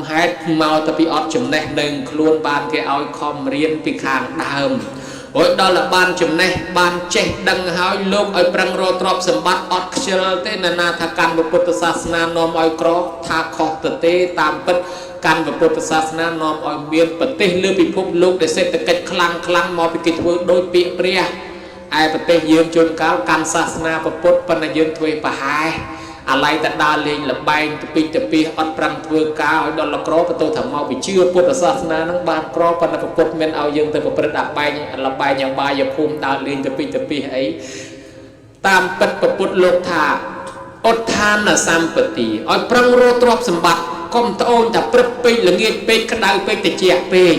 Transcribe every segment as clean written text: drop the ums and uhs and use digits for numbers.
ហេតុមកទៅពីអត់ចំណេះនឹងខ្លួនបានគេឲ្យខំរៀនពីខាងដើមរួចដល់បានចំណេះបានចេះដឹងហើយលោកឲ្យប្រឹងរកទ្រព្យសម្បត្តិអត់ខ្ជិលទេណានាថាកាន់ពុទ្ធសាសនានាំឲ្យក្រថាខុសទៅទេតាមពិតកាន់ពុទ្ធសាសនានាំឲ្យមានប្រទេសលើពិភពលោកដែលសេដ្ឋកិច្ចខ្លាំងខ្លាំងមកពីគេធ្វើដោយពាក្យព្រះឯប្រទេសយើងជួនកាលកាន់សាសនាពុទ្ធប៉ុន្តែយើងធ្វើប្រហែសអាឡ័យតដើរលេងលបែងទៅពីទៅពីអត់ប្រឹងធ្វើការឲ្យដល់លក្របន្ទោថាមកវិជឿពុទ្ធសាសនានឹងបានក្រប៉ុន្តែពុទ្ធមានឲ្យយើងទៅប្រព្រឹត្តអបែងលបែងអបាយភូមិដើរលេងទៅពីទៅពីអីតាមពិតពុទ្ធលោកថាឧទ្ធានសម្បត្តិឲ្យប្រឹងរកទ្រព្យសម្បត្តិកុំត្អូញថាព្រឹកពេកល្ងាចពេកក្តៅពេកតិចពេក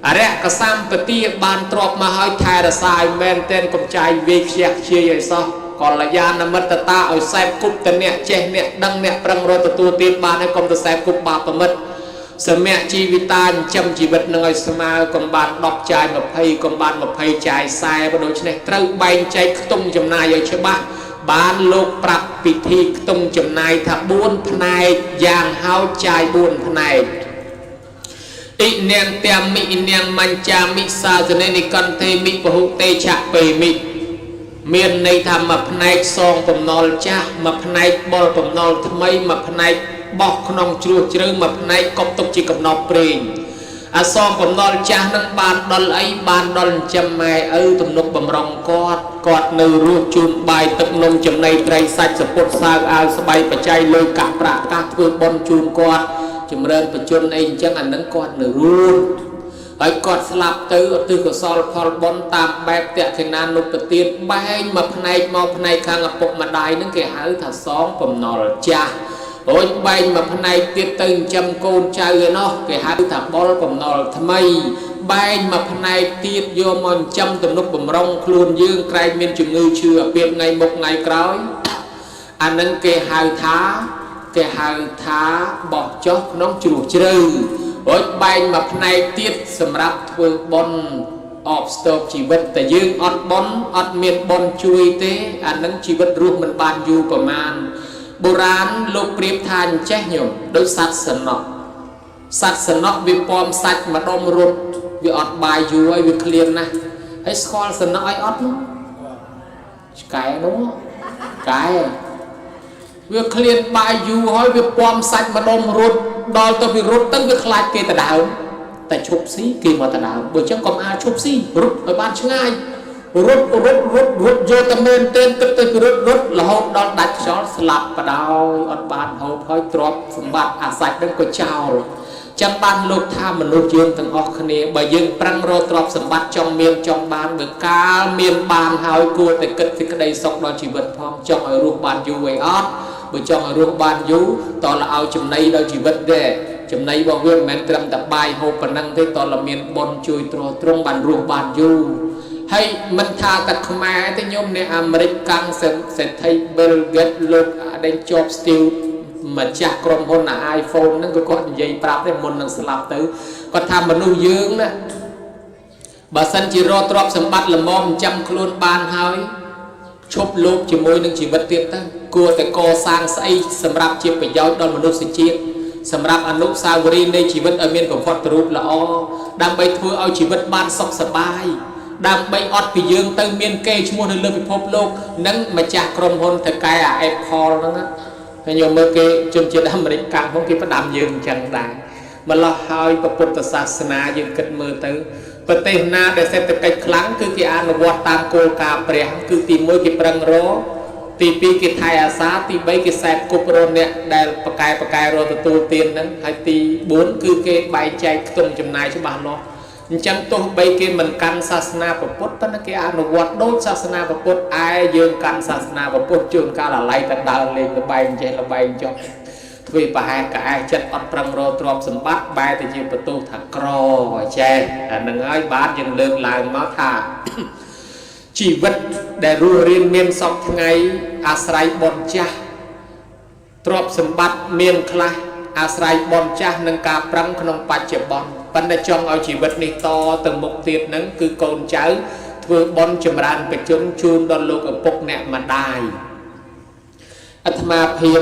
អរិយកសម្បត្តិបានទ្រព្យមកឲ្យថែរក្សាឲ្យមែនទែនកុំចាយវាយខ្ជះខ្ជាយឲ្យសោះកល្យាណមិត្តតាឲ្យសែបគប់តអ្នកចេះអ្នកដឹងអ្នកប្រឹងរកទទួលទានបានហើយកុំទៅសែបគប់បាបមិត្តសមៈជីវិតាចិញ្ចឹមជីវិតនឹងឲ្យស្មើកុំបាន10ចាយ20កុំបាន20ចាយ40ដូច្នេះត្រូវបែងចែកខ្ទង់ចំណាយឲ្យច្បាស់បានលោកប្រាប់ពិធីខ្ទង់ចំណាយថា4ផ្នែកយ៉ាងហោចចាយ4ផ្នែកអ៊ីនាងតាមិអ៊ីនាងមញ្ចាមិសាសនេនិកន្ធេមិពហុតេឆៈពេមិមានន័យថាមួយផ្នែកសងបំណុលចាស់មួយផ្នែកបុលបំណុលថ្មីមួយផ្នែកបោះក្នុងជ្រោះជ្រៅមួយផ្នែកកប់ទុកជាកំណប់ព្រេងអាសងបំណុលចាស់នឹងបានដល់អីបានដល់ចិញ្ចឹមម៉ែឪទំនុកបំរុងគាត់គាត់នៅរស់ជូនបាយទឹកនំចំណីត្រីសាច់សពុតសើអាវស្បៃបច្ច័យលុយកាក់ប្រាក់កាសធ្វើបុណ្យជូនគាត់ចម្រើនបជនអីអញ្ចឹងអានឹងគាត់នៅរស់ហើយគាត់ស្លាប់ទៅឧទ្ទិសកុសលផលបុណ្យតាមបែបតក្កណានុពទានបែងមួយផ្នែកមកផ្នែកខាងឪពុកម្ដាយនឹងគេហៅថាសងបំណុលចាស់រួចបែងមួយផ្នែកទៀតទៅចិញ្ចឹមកូនចៅឯណោះគេហៅថាបុលបំណុលថ្មីបែងមួយផ្នែកទៀតយកមកចិញ្ចឹមទំនុកបំរុងខ្លួនយើងក្រែងមានជំងឺឈឺអាពាធថ្ងៃមុខថ្ងៃក្រោយអានឹងគេហៅថាបោះចុះក្នុងជ្រោះជ្រៅរួចបែងមួយផ្នែកទៀតសម្រាប់ធ្វើបុណ្យអបស្ទប់ជីវិតតែយើងអត់បុណ្យអត់មានបុណ្យជួយទេអានឹងជីវិតរស់មិនបានយូរប្រមាណបុរាណលោកប្រៀបថាអញ្ចេះញោមដូចសត្វសំណក់សត្វសំណក់វាពំសាច់ម្ដុំរត់វាអត់បាយយូរហើយវាឃ្លានណាស់ហើយស្គាល់សំណក់អីអត់នោះឆ្កែនោះកែវាឃ្លានបាយយូរហើយវាពំសាច់ម្ដុំរត់ដល់ទៅវារត់ទៅវាខ្លាចគេដដើមតែឈប់ស៊ីគេមកដដើមបើអញ្ចឹងកុំអាលឈប់ស៊ីរត់ឲ្យបានឆ្ងាយរត់រត់រត់រត់យកតែមែនទែនគិតទៅរត់រត់រហូតដល់ដាច់ខ្យល់ស្លាប់បដោយអត់បានហូបហើយទ្រព្យសម្បត្តិអាសាច់នឹងក៏ចោលចឹងបានលោកថាមនុស្សយើងទាំងអស់គ្នាបើយើងប្រឹងរកទ្រព្យសម្បត្តិចង់មានចង់បានបើកាលមានបានហើយគួរតែគិតសេចក្តីសុខដល់ជីវិតផងចង់ឲ្យរស់បានយូរអីអត់បើចង់ឲ្យរស់បានយូរតើឲ្យចំណីដល់ជីវិតដែរចំណីរបស់វាមិនមែនត្រឹមតែបាយហូបប៉ុណ្ណឹងទេតើមានបុណ្យជួយទ្រទ្រង់បានរស់បានយូរហើយមិនថាតែខ្មែរទេញោមអ្នកអាមេរិកកាំងសេដ្ឋី Bill Gates លោកដេញជាប់ Steve ម្ចាស់ក្រុមហ៊ុន iPhone ហ្នឹងក៏គាត់និយាយប្រាប់ដែរមុននឹងស្លាប់ទៅគាត់ថាមនុស្សយើងណាបើសិនជារកទ្រព្យសម្បត្តិល្មមចិញ្ចឹមខ្លួនបានហើយឈប់លោភជាមួយនឹងជីវិតទៀតទៅគួរតែកសាងស្អីសម្រាប់ជាប្រយោជន៍ដល់មនុស្សជាតិសម្រាប់អនុស្សាវរីយ៍នៃជីវិតឲ្យមានប្រវត្តិរូបល្អដើម្បីធ្វើឲ្យជីវិតបានសុខសប្បាយដើម្បីអត់ពីយើងទៅមានគេឈ្មោះនៅលើពិភពលោកនិងម្ចាស់ក្រុមហ៊ុនថៅកែអា Apple ហ្នឹងណាហើយយកមើលគេជនជាតិអាមេរិកកាំងផងគេផ្ដាំយើងអញ្ចឹងដែរម្លោះហើយពុទ្ធសាសនាយើងគិតមើលទៅប្រទេសណាដែលសេដ្ឋកិច្ចខ្លាំងគឺគេអនុវត្តតាមគោលការណ៍ព្រះគឺទី1គេប្រឹងរកទី2គេថែអាសាទី3គេសែបគប់រអ្នកដែលប្រកែរកទទួលទានហ្នឹងហើយទី4គឺគេបែងចែកខ្ទង់ចំណាយច្បាស់លាស់អញ្ចឹងទោះបីគេមិនកាន់សាសនាពុទ្ធប៉ុន្តែគេអនុវត្តដូចសាសនាពុទ្ធឯយើងកាន់សាសនាពុទ្ធជួនកាលអាឡ័យតែដើរលេងលបែងចេះលបែងចុះធ្វើប្រហែលកែចិត្តអត់ប្រឹងរកទ្រព្យសម្បត្តិបែរទៅជាបន្ទោសថាក្រចេះអានឹងហើយបាទយើងលើកឡើងមកថាជីវិតដែលរស់រានមានសពថ្ងៃអាស្រ័យបុណ្យចាស់ទ្រព្យសម្បត្តិមានខ្លះអាស្រ័យបុណ្យចាស់និងការប្រឹងក្នុងបច្ចុប្បន្នប៉ុន្តែចង់ឲ្យជីវិតនេះតទៅមុខទៀតហ្នឹងគឺកូនចៅធ្វើបុណ្យចម្រើនបជនជូនដល់លោកឪពុកអ្នកម្ដាយអាត្មាភាព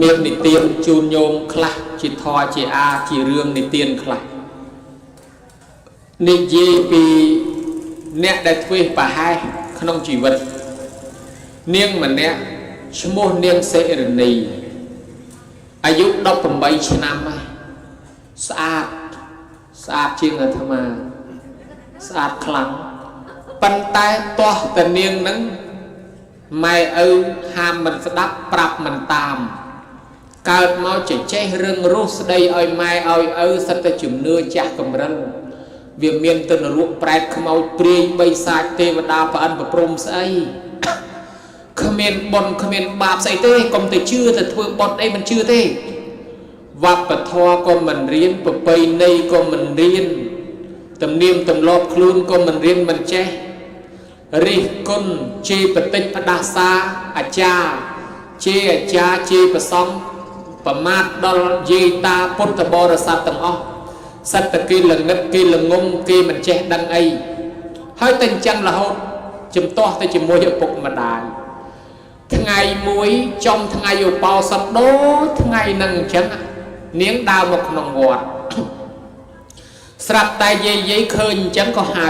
មាននិទានជូនញោមខ្លះ ជាធរជាអាជារឿងនិទានខ្លះនិយាយពីអ្នកដែលធ្វេសប្រហែសក្នុងជីវិតនាងម្នាក់ឈ្មោះនាងសិរនីអាយុ18ឆ្នាំហើយស្អាតស្អាតជាងអាត្មាស្អាតខ្លាំងប៉ុន្តែទាស់តែនាងនឹងម៉ែឪហាមមិនស្ដាប់ប្រាប់មិនតាមកើតមកចេះចេះរឿងរស់ស្ដីឲ្យម៉ែឲ្យឪសិតតែជំនឿចាស់កម្រិលវាមានទនរកប្រែតខ្មោចព្រាយបីសាចទេវតាប្រអិនប្រព្រំស្អីគ្មានបុណ្យគ្មានបាបស្អីទេកុំទៅជឿទៅធ្វើបុណ្យអីមិនជឿទេវប្បធម៌ក៏មិនរៀនប្រពៃណីក៏មិនរៀនទំនៀមទម្លាប់ខ្លួនក៏មិនរៀនមិនចេះរិះគន់ជេរបតិចផ្ដាសាអាចារ្យជេរអាចារ្យជេរប្រសង់ប្រមាថដល់យាយតាពុទ្ធបរិស័ទទាំងអស់សិតតែគេល្ងឹតគេល្ងងគេមិនចេះដឹងអីហើយតែអញ្ចឹងរហូតជំទាស់ទៅជាមួយឪពុកម្ដាយថ្ងៃមួយចំថ្ងៃឧបោសថដូចថ្ងៃនឹងអញ្ចឹងនាងដើរមកក្នុងវត្តស្រាប់តែយាយយាយឃើញអញ្ចឹងក៏ហៅ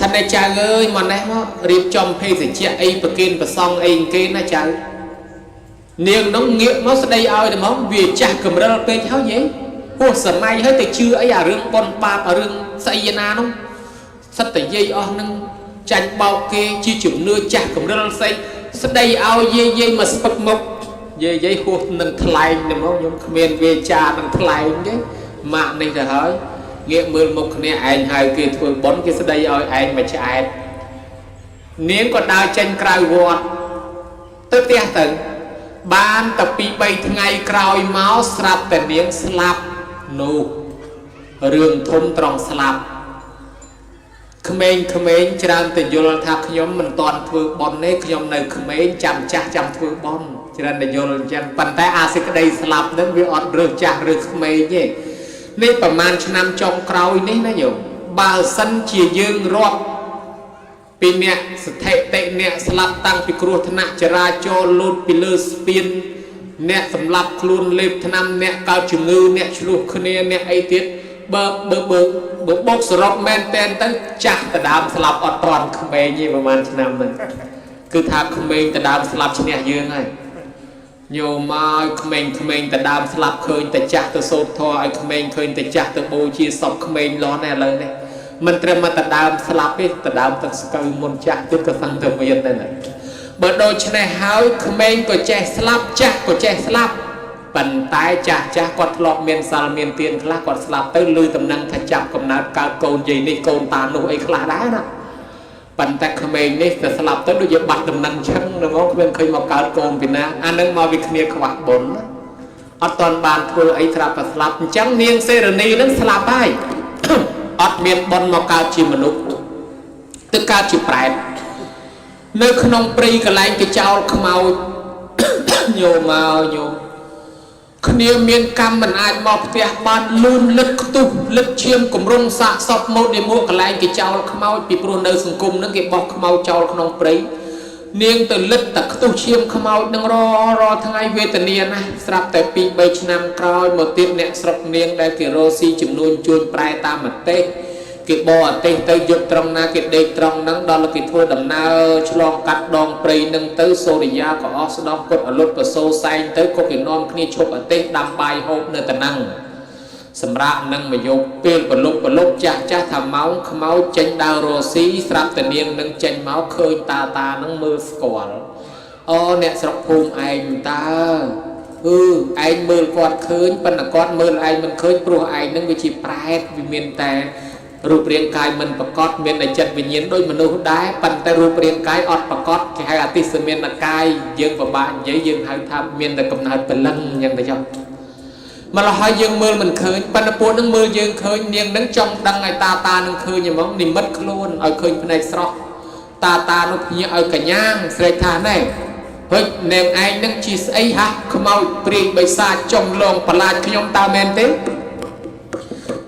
ថាណែចៅអើយមកនេះមករៀបចំភេសជ្ជៈអីប្រគេនប្រសង់អីគេណាចៅនាងនោះងាកមកស្ដីឲ្យតែមកវាចាស់កម្រិលពេកហើយយាយហួសសម័យហើយទៅជឿអីអារឿងប៉ុនបាបអារឿងស្អីណានោះសិតតែយាយអស់នឹងចាញ់បោកគេជាជំនឿចាស់កម្រិលស្អីស្ដីឲ្យយាយយាយមកស្ពឹកមុខយាយយាយហួសនឹងថ្លែងតែមកខ្ញុំគ្មានវាចានឹងថ្លែងទេម៉ាក់នេះទៅហើយងាកមើលមុខគ្នាឯងហើយគេធ្វើបុណ្យគេស្ដីឲ្យឯងមកឆ្អែតនាងក៏ដើរចេញក្រៅវត្តទៅផ្ទះទៅបានតែ2 3ថ្ងៃក្រោយមកស្រាប់តែនាងស្លាប់នោះរឿងធំត្រង់ស្លាប់ក្មេងៗច្រើនតែយល់ថាខ្ញុំមិនតាន់ធ្វើបុណ្យទេខ្ញុំនៅក្មេងចាំចាស់ចាំធ្វើបុណ្យច្រើនតែយល់អញ្ចឹងប៉ុន្តែអាសេចក្តីស្លាប់នឹងវាអត់រើសចាស់រើសក្មេងទេនេះប្រហែលឆ្នាំចុងក្រោយនេះណាញោមបើសិនជាយើងរាប់ពីអ្នកស្ថិតិអ្នកស្លាប់តាំងពីគ្រោះថ្នាក់ចរាចរណ៍លូតពីលើស្ពានអ្នកសម្លាប់ខ្លួនលេបថ្នាំអ្នកកើតជំងឺអ្នកឆ្លោះគ្នាអ្នកអីទៀតបើបើបើបើបោកសរុបមែនតែនទៅចាស់ដដើមស្លាប់អត់តាន់ក្មេងទេប្រហែលឆ្នាំហ្នឹងគឺថាក្មេងដដើមស្លាប់ឈ្នះយើងហើយញោមឲ្យក្មេងៗដដើមស្លាប់ឃើញតែចាស់ទៅសូត្រធម៌ឲ្យក្មេងឃើញតែចាស់ទៅបូជាសពក្មេងលាន់ឯឥឡូវនេះមិនត្រឹមតែដដើមស្លាប់ទេដដើមទឹកស្កូវមុនចាស់ទៀតក៏សឹងតែមានដែរណាបើដូច្នេះហើយក្មេងក៏ចេះស្លាប់ចាស់ក៏ចេះស្លាប់ប៉ុន្តែចាស់ចាស់គាត់ធ្លាប់មានសិលមានទានខ្លះគាត់ស្លាប់ទៅឮតំណែងថាចាប់កំណើតកើតកូនយាយនេះកូនតានោះអីខ្លះដែរណាប៉ុន្តែក្មេងនេះទៅស្លាប់ទៅដូចជាបាត់តំណែងឆឹងហ្មងគ្មានឃើញមកកើតកូនពីណាអានឹងមកពីគ្នាខ្វះបុណ្យអត់ទាន់បានធ្វើអីស្រាប់តែស្លាប់អញ្ចឹងនាងសេរនីនឹងស្លាប់ហើយអត់មានបុណ្យមកកើតជាមនុស្សទៅកើតជាប្រែតនៅក្នុងព្រៃកន្លែងគេចោលខ្មោចញោមមកញោមគ្នាមានកម្មមិនអាចមកផ្ទះបានលូនលិតខ្ទុះលិតឈាមគម្រងសាកសពមកនិមួកន្លែងគេចោលខ្មោចពីព្រោះនៅសង្គមនឹងគេបោះខ្មោចចោលក្នុងព្រៃនាងទៅលិតតែខ្ទុះឈាមខ្មោចនឹងរាល់ថ្ងៃវេទនាណាស់ស្រាប់តែ2 3ឆ្នាំក្រោយមកទៀតអ្នកស្រុកនាងដែលគេរកស៊ីចំនួនជួញប្រែតាមប្រទេសគេបរទេសទៅយប់ត្រង់ណាគេដេកត្រង់ហ្នឹងដល់គេធ្វើដំណើរឆ្លងកាត់ដងព្រៃហ្នឹងទៅសូរិយាក៏អស់ស្ដោះគាត់អលុតប្រសូសែងទៅក៏គេនាំគ្នាឈប់អទេសដាំបាយហូបនៅតំណឹងសម្រាប់នឹងមកយកពេលប្រលប់ចាស់ចាស់ថាម៉ោងខ្មោចចេញដើររស៊ីស្រាប់តែនាងនឹងចេញមកឃើញតាតានឹងមើលស្គាល់អូអ្នកស្រុកភូមិឯងតើអឺឯងមើលគាត់ឃើញប៉ុន្តែគាត់មើលឯងមិនឃើញព្រោះឯងនឹងវាជាប្រែតវាមានតែរូបរាងកាយមិនប្រកបមានតែចិត្តវិញ្ញាណដូចមនុស្សដែរប៉ុន្តែរូបរាងកាយអត់ប្រកបគេហៅអតិសមានកាយយើងពិបាកនិយាយយើងហៅថាមានតែកំណើតព្រលឹងអញ្ចឹងទៅចុះម្ល៉េះហើយយើងមើលមិនឃើញប៉ុន្តែពួកនឹងមើលយើងឃើញនាងនឹងចង់ដឹងឲ្យតាតានឹងឃើញហ្មងនិមិត្តខ្លួនឲ្យឃើញភ្នែកស្រស់តាតានោះភ្ញាក់ឲ្យកញ្ញាងស្រែកថាណែហុចនាងឯងនឹងជាស្អីហ่ะខ្មោចព្រាយបិសាចចុងលងប្រឡាចខ្ញុំតើមែនទេ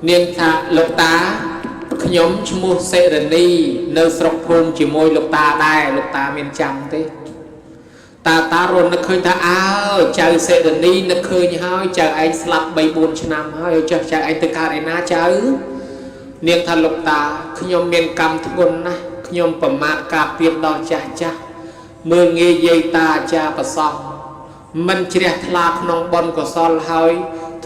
នាងថាលោកតាខ្ញុំឈ្មោះសិរនីនៅស្រុកភូមិជាមួយលោកតាដែរលោកតាមានចាំទេ តាតារនឹកឃើញថាអើចៅសិរនីនឹកឃើញហើយចៅឯងស្លាប់3 4ឆ្នាំហើយចុះចៅឯងទៅកើតឯណាចៅនាងថាលោកតាខ្ញុំមានកម្មធ្ងន់ណាស់ខ្ញុំប្រមាថការពៀនដល់ចាស់ចាស់មើលងាយយាយតាអាចារ្យប្រសងមិនជ្រះថ្លាក្នុងបុណ្យកុសលហើយ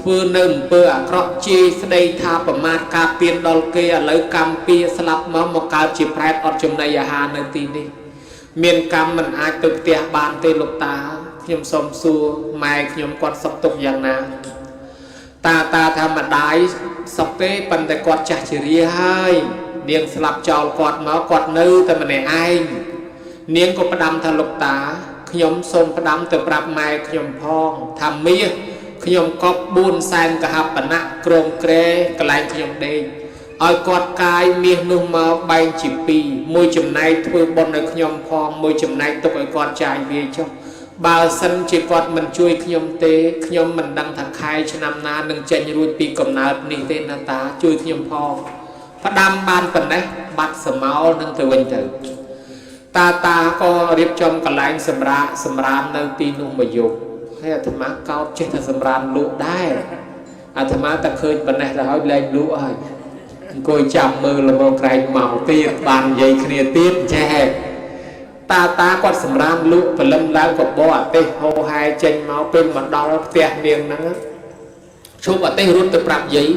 ធ្វើនៅអំពើអាក្រក់ជេរស្ដីថាប្រមាថការពៀនដល់គេឥឡូវកម្មពៀស្លាប់មកមកកើតជាប្រែតអត់ចំណីអាហារនៅទីនេះមានកម្មមិនអាចទៅផ្ទះបានទេលោកតាខ្ញុំសូមសួរម៉ែខ្ញុំគាត់សុខទុក្ខយ៉ាងណាតាតាថាម្ដាយសុខទេប៉ុន្តែគាត់ចាស់ជរាហើយនាងស្លាប់ចោលគាត់មកគាត់នៅតែម្នាក់ឯងនាងក៏ផ្ដាំថាលោកតាខ្ញុំសូមផ្ដាំទៅប្រាប់ម៉ែខ្ញុំផងថាមាសខ្ញុំកប់4សែនកហបណៈក្រងក្រែកន្លែងខ្ញុំដេកឲ្យគាត់កាយមាសនោះមកបែងជាពីរមួយចំណែកធ្វើបុណ្យឲ្យខ្ញុំផងមួយចំណែកទុកឲ្យគាត់ចាយវាចុះបើសិនជាគាត់មិនជួយខ្ញុំទេខ្ញុំមិនដឹងថាខែឆ្នាំណានឹងចេញរួចពីកំណើតនេះទេណាតាជួយខ្ញុំផងផ្ដាំបានប៉ុណ្ណេះបាត់សមោលនឹងទៅវិញទៅតាតាក៏រៀបចំកន្លែងសម្រាកសម្រាននៅទីនោះមួយយប់ហើយអាត្មាកោតចេះតែសម្រានលក់ដែរអាត្មាតែឃើញប៉ុណ្ណេះទៅហើយលែងលក់ហើយអង្គុយចាំមើលល្មមក្រែងមកទៀតបាននិយាយគ្នាទៀតចេះតាតាគាត់សម្រានលក់ព្រលឹមឡើងក៏បោអាទេសហោហែចេញមកពេលមកដល់ផ្ទះនាងហ្នឹងឈប់អាទេសរត់ទៅប្រាប់យាយ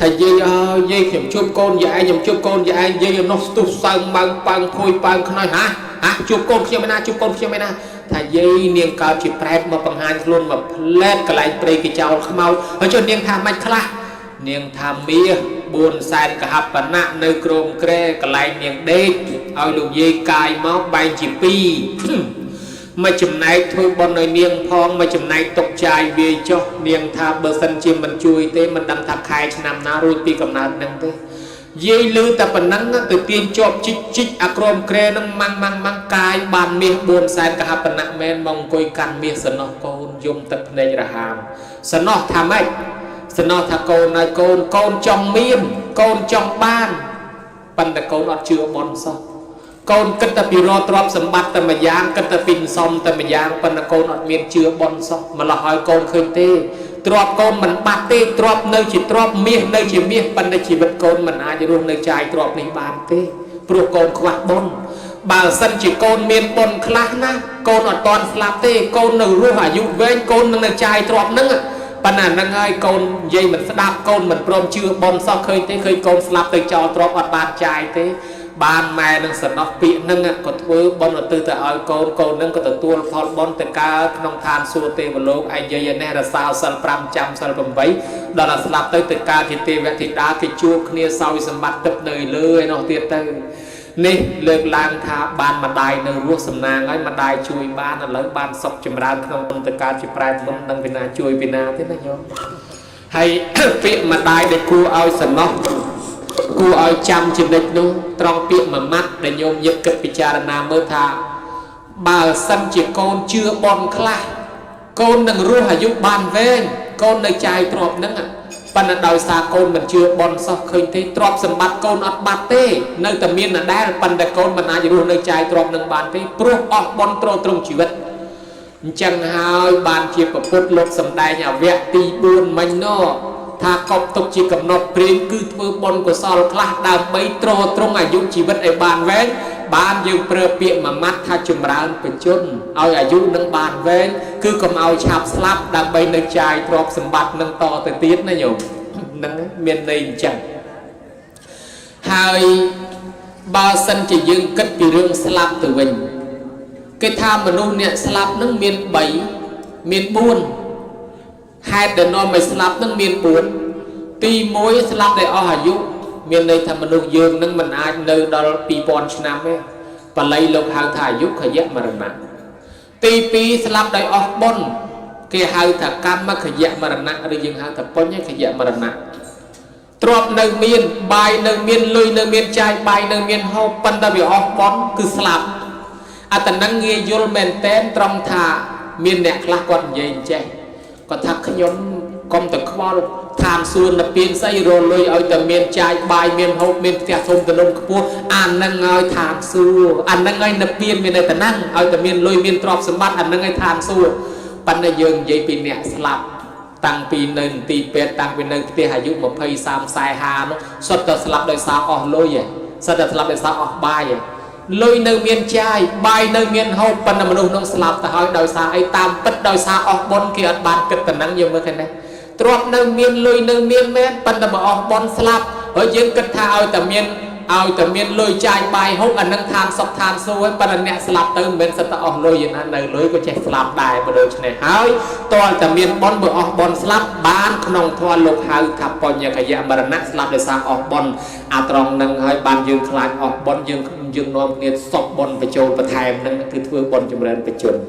ថាយាយអើយយាយខ្ញុំជួបកូនយាយឯងខ្ញុំជួបកូនយាយឯងយាយនោះស្ទុះសើងម៉ៅប៉ើងខួយប៉ើងខ្នើយហាហាជួបកូនខ្ញុំឯណាជួបកូនខ្ញុំឯណាថាយាយនាងកើតជាប្រែតមកបង្ហាញខ្លួនមកផ្លែតកន្លែងព្រៃគេចោលខ្មោចហើយចុះនាងថាមិនខ្លះនាងថាមាស4សែនកហបណៈនៅក្រោមក្រែកន្លែងនាងដេកឲ្យលោកយាយកាយមកបែងជាពីរមួយចំណែកធ្វើបុណ្យឲ្យនាងផងមួយចំណែកទុកចាយវាចុះនាងថាបើសិនជាមិនជួយទេមិនដឹងថាខែឆ្នាំណារួចពីកំណើតនឹងទេយាយលឺតែប៉ុណ្ណឹងទៅទាញជាប់ជីកជីកអាក្រមក្រែនឹងម៉ាំងម៉ាំងម៉ាំងកាយបានមាស4សែនកហបណៈមែនមកអង្គុយកាន់មាសសំណោះកូនយំទឹកភ្នែករហាមសំណោះថាម៉េចសំណោះថាកូនហើយកូនកូនចង់មានកូនចង់បានប៉ុន្តែកូនអត់ជឿបុណ្យសោះកូនគិតតែពីរកទ្រព្យសម្បត្តិតែមួយយ៉ាងគិតតែពីសំតែមួយយ៉ាងប៉ុន្តែកូនអត់មានជឿបុណ្យសោះម្ល៉េះហើយកូនឃើញទេទ្រព្យកូនមិនបាត់ទេទ្រព្យនៅជាទ្រព្យមាសនៅជាមាសប៉ុន្តែជីវិតកូនមិនអាចរស់នៅចាយទ្រព្យនេះបានទេព្រោះកូនខ្វះបុណ្យបើសិនជាកូនមានបុណ្យខ្លះណាកូនអត់ទាន់ស្លាប់ទេកូននៅរស់អាយុវែងកូននឹងនៅចាយទ្រព្យហ្នឹងប៉ុន្តែហ្នឹងហើយកូននិយាយមិនស្ដាប់កូនមិនព្រមជឿបុណ្យសោះឃើញទេឃើញកូនស្លាប់ទៅចោលទ្រព្យអត់បានចាយទេបានម៉ែនឹងសំណោះពាក្យហ្នឹងក៏ធ្វើបុណ្យឧទ្ទិសទៅឲ្យកូនកូនហ្នឹងក៏ទទួលផលបុណ្យទៅកើតក្នុងឋានសួគ៌ទេវលោកឯងយាយនេះរសាសិល5ចាំសិល8ដល់តែស្លាប់ទៅទៅកើតជាទេវធីតាគេជួបគ្នាសោយសម្បត្តិទឹកនៅលើឯនោះទៀតទៅនេះលើកឡើងថាបានម្ដាយនៅរស់សំណាងហើយម្ដាយជួយបានឥឡូវបានសុខចម្រើនក្នុងបុណ្យទៅកើតជាប្រែតមុននឹងពីណាជួយពីណាទេណាញោមហើយពាក្យម្ដាយដែលគួរឲ្យសំណោះគួរឲ្យចាំចំណុចនោះត្រង់ពាក្យមួយម៉ាត់ដែលញោមញឹកគិតពិចារណាមើលថាបើសិនជាកូនជឿបុណ្យខ្លះកូននឹងរស់អាយុបានវែងកូននៅចាយទ្រព្យហ្នឹងប៉ុន្តែដោយសារកូនមិនជឿបុណ្យសោះឃើញទេទ្រព្យសម្បត្តិកូនអត់បាត់ទេនៅតែមានដដែលប៉ុន្តែកូនមិនអាចរស់នៅចាយទ្រព្យនឹងបានទេព្រោះអស់បុណ្យទ្រទ្រង់ជីវិតអញ្ចឹងហើយបានជាពពុទ្ធលោកសម្ដែងអវៈទី4មិញណថាកប់ទុកជាកំណត់ព្រាងគឺធ្វើបុណ្យកុសលខ្លះដើម្បីទ្រទ្រង់អាយុជីវិតឲ្យបានវែងបានយើងប្រើពាក្យមួយម៉ាត់ថាចម្រើនបជនឲ្យអាយុនឹងបានវែងគឺកុំឲ្យឆាប់ស្លាប់ដើម្បីនៅចាយទ្រព្យសម្បត្តិនឹងតទៅទៀតណាញោមនឹងមានន័យអញ្ចឹងហើយបើសិនជាយើងគិតពីរឿងស្លាប់ទៅវិញគេថាមនុស្សអ្នកស្លាប់នឹងមាន3មាន4ហេតុដែលនាំឲ្យស្លាប់នឹងមាន4ទី1ស្លាប់ដោយអស់អាយុមានន័យថាមនុស្សយើងនឹងមិនអាចនៅដល់2000ឆ្នាំទេបាលីលោកហៅថាអាយុខយៈមរណៈទី2ស្លាប់ដោយអស់បុណ្យគេហៅថាកម្មខយៈមរណៈឬយើងហៅថាបញ្ញខយៈមរណៈទ្រព្យនៅមានបាយនៅមានលុយនៅមានចាយបាយនៅមានហូបប៉ុន្តែវាអស់បុណ្យគឺស្លាប់អត្តនឹងងាយយល់មែនតែនត្រង់ថាមានអ្នកខ្លះគាត់និយាយអញ្ចេះគាត់ថាខ្ញុំ កុំតែខ្វល់ឋានសួគ៌និព្វានស្អីរលុយឲ្យតែមានចាយបាយមានហូបមានផ្ទះធំទំនំខ្ពស់អានឹងឲ្យឋានសួគ៌អានឹងឲ្យនិព្វានមានតែហ្នឹងឲ្យតែមានលុយមានទ្រព្យសម្បត្តិអានឹងឲ្យឋានសួគ៌ប៉ុន្តែយើងនិយាយពីអ្នកស្លាប់តាំងពីនៅមន្ទីរពេទ្យតាំងពីនៅផ្ទះអាយុ20 30 40 50នោះសុទ្ធតែស្លាប់ដោយសារអស់លុយឯងសុទ្ធតែស្លាប់ដោយសារអស់បាយឯងលុយនៅមានចាយបាយនៅមានហូបប៉ុន្តែមនុស្សនោះស្លាប់ទៅហើយដោយសារអីតាមពិតដោយសារអស់បុណ្យគេអត់បានគិតតំណឹងយើងមើលឃើញទេទ្រព្យនៅមានលុយនៅមានមែនប៉ុន្តែបើអស់បុណ្យស្លាប់ហើយយើងគិតថាឲ្យតែមានលុយចាយបាយហូបអានឹងឋានសុខឋានសួគ៌ប៉ុន្តែអ្នកស្លាប់ទៅមិនមែនសិតតែអស់លុយឯណានៅលុយក៏ចេះស្លាប់ដែរបើដូច្នេះហើយតើតែមានបុណ្យបើអស់បុណ្យស្លាប់បានក្នុងធម៌លោកហៅថាបញ្ញកយមរណៈស្លាប់ដោយសារអស់បុណ្យអាត្រង់នឹងហើយបានយើងខ្លាចអស់បុណ្យយើងនាំគ្នាសពបុណ្យបញ្ចូលបន្ថែមនឹងគឺធ្វើបុណ្យចម្រើនបច្ចុប្បន្ន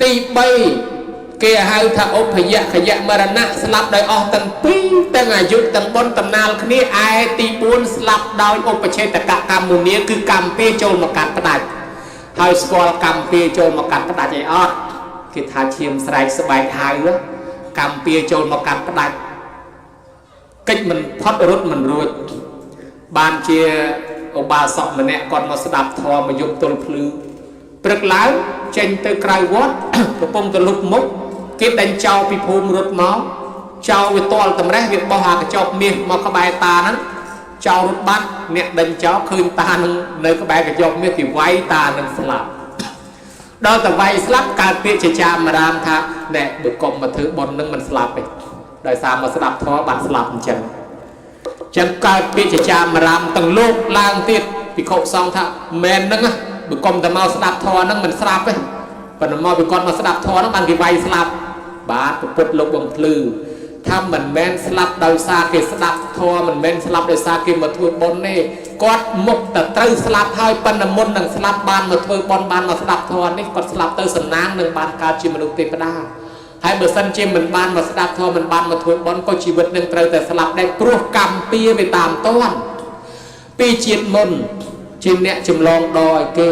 ទី3គេហៅថាឧបយខយមរណៈស្លាប់ដោយអស់ទាំងពីរទាំងអាយុទាំងបុណ្យតំណាលគ្នាឯទី4ស្លាប់ដោយឧបឆេតកកម្មមុនីគឺកម្មពៀចូលមកកាត់ផ្ដាច់ហើយស្គាល់កម្មពៀចូលមកកាត់ផ្ដាច់អីអត់គេថាឈាមស្រែកស្បែកហៅកម្មពៀចូលមកកាត់ផ្ដាច់កិច្ចមិនផុតរត់មិនរួចបានជាឧបាសកម្នាក់គាត់មកស្ដាប់ធម៌មកយប់ទល់ភ្លឺព្រឹកឡើងចេញទៅក្រៅវត្តកំពុងទៅលុបមុខគេដេញចោលពីភូមិរត់មកចោលវាទាល់តម្រេះវាបោះអាកញ្ចប់មាសមកក្បែរតាហ្នឹងចោលរត់បាត់អ្នកដេញចោលឃើញតានឹងនៅក្បែរកញ្ចប់មាសគេវាយតានឹងស្លាប់ដល់តែវាយស្លាប់កើតពាក្យជាចាមរាមថាណែបើកុំមកធ្វើបុណ្យនឹងមិនស្លាប់ទេដោយសារមកស្ដាប់ធម៌បានស្លាប់អញ្ចឹងចឹងកើតពាក្យជាចាមរាមទាំងលោកឡើងទៀតភិក្ខុសង្ឃថាមែនហ្នឹងបើកុំតែមកស្ដាប់ធម៌ហ្នឹងមិនស្លាប់ទេប៉ុន្តែមកពីគាត់មកស្ដាប់ធម៌ហ្នឹងបានគេវាយស្លាប់បាទពុទ្ធលោកបំភ្លឺថាមិនមែនស្លាប់ដោយសារគេស្ដាប់ធម៌មិនមែនស្លាប់ដោយសារគេមកធ្វើបុណ្យទេគាត់មុខតែត្រូវស្លាប់ហើយប៉ុន្តែមុននឹងស្លាប់បានមកធ្វើបុណ្យបានមកស្ដាប់ធម៌នេះគាត់ស្លាប់ទៅសំណាងនឹងបានកើតជាមនុស្សទេវតាហើយបើសិនជាមិនបានមកស្ដាប់ធម៌មិនបានមកធ្វើបុណ្យក៏ជីវិតនឹងត្រូវតែស្លាប់ដែរព្រោះកម្មពៀវាតាមទាន់ពីជាតិមុនជាអ្នកចម្លងដឲ្យគេ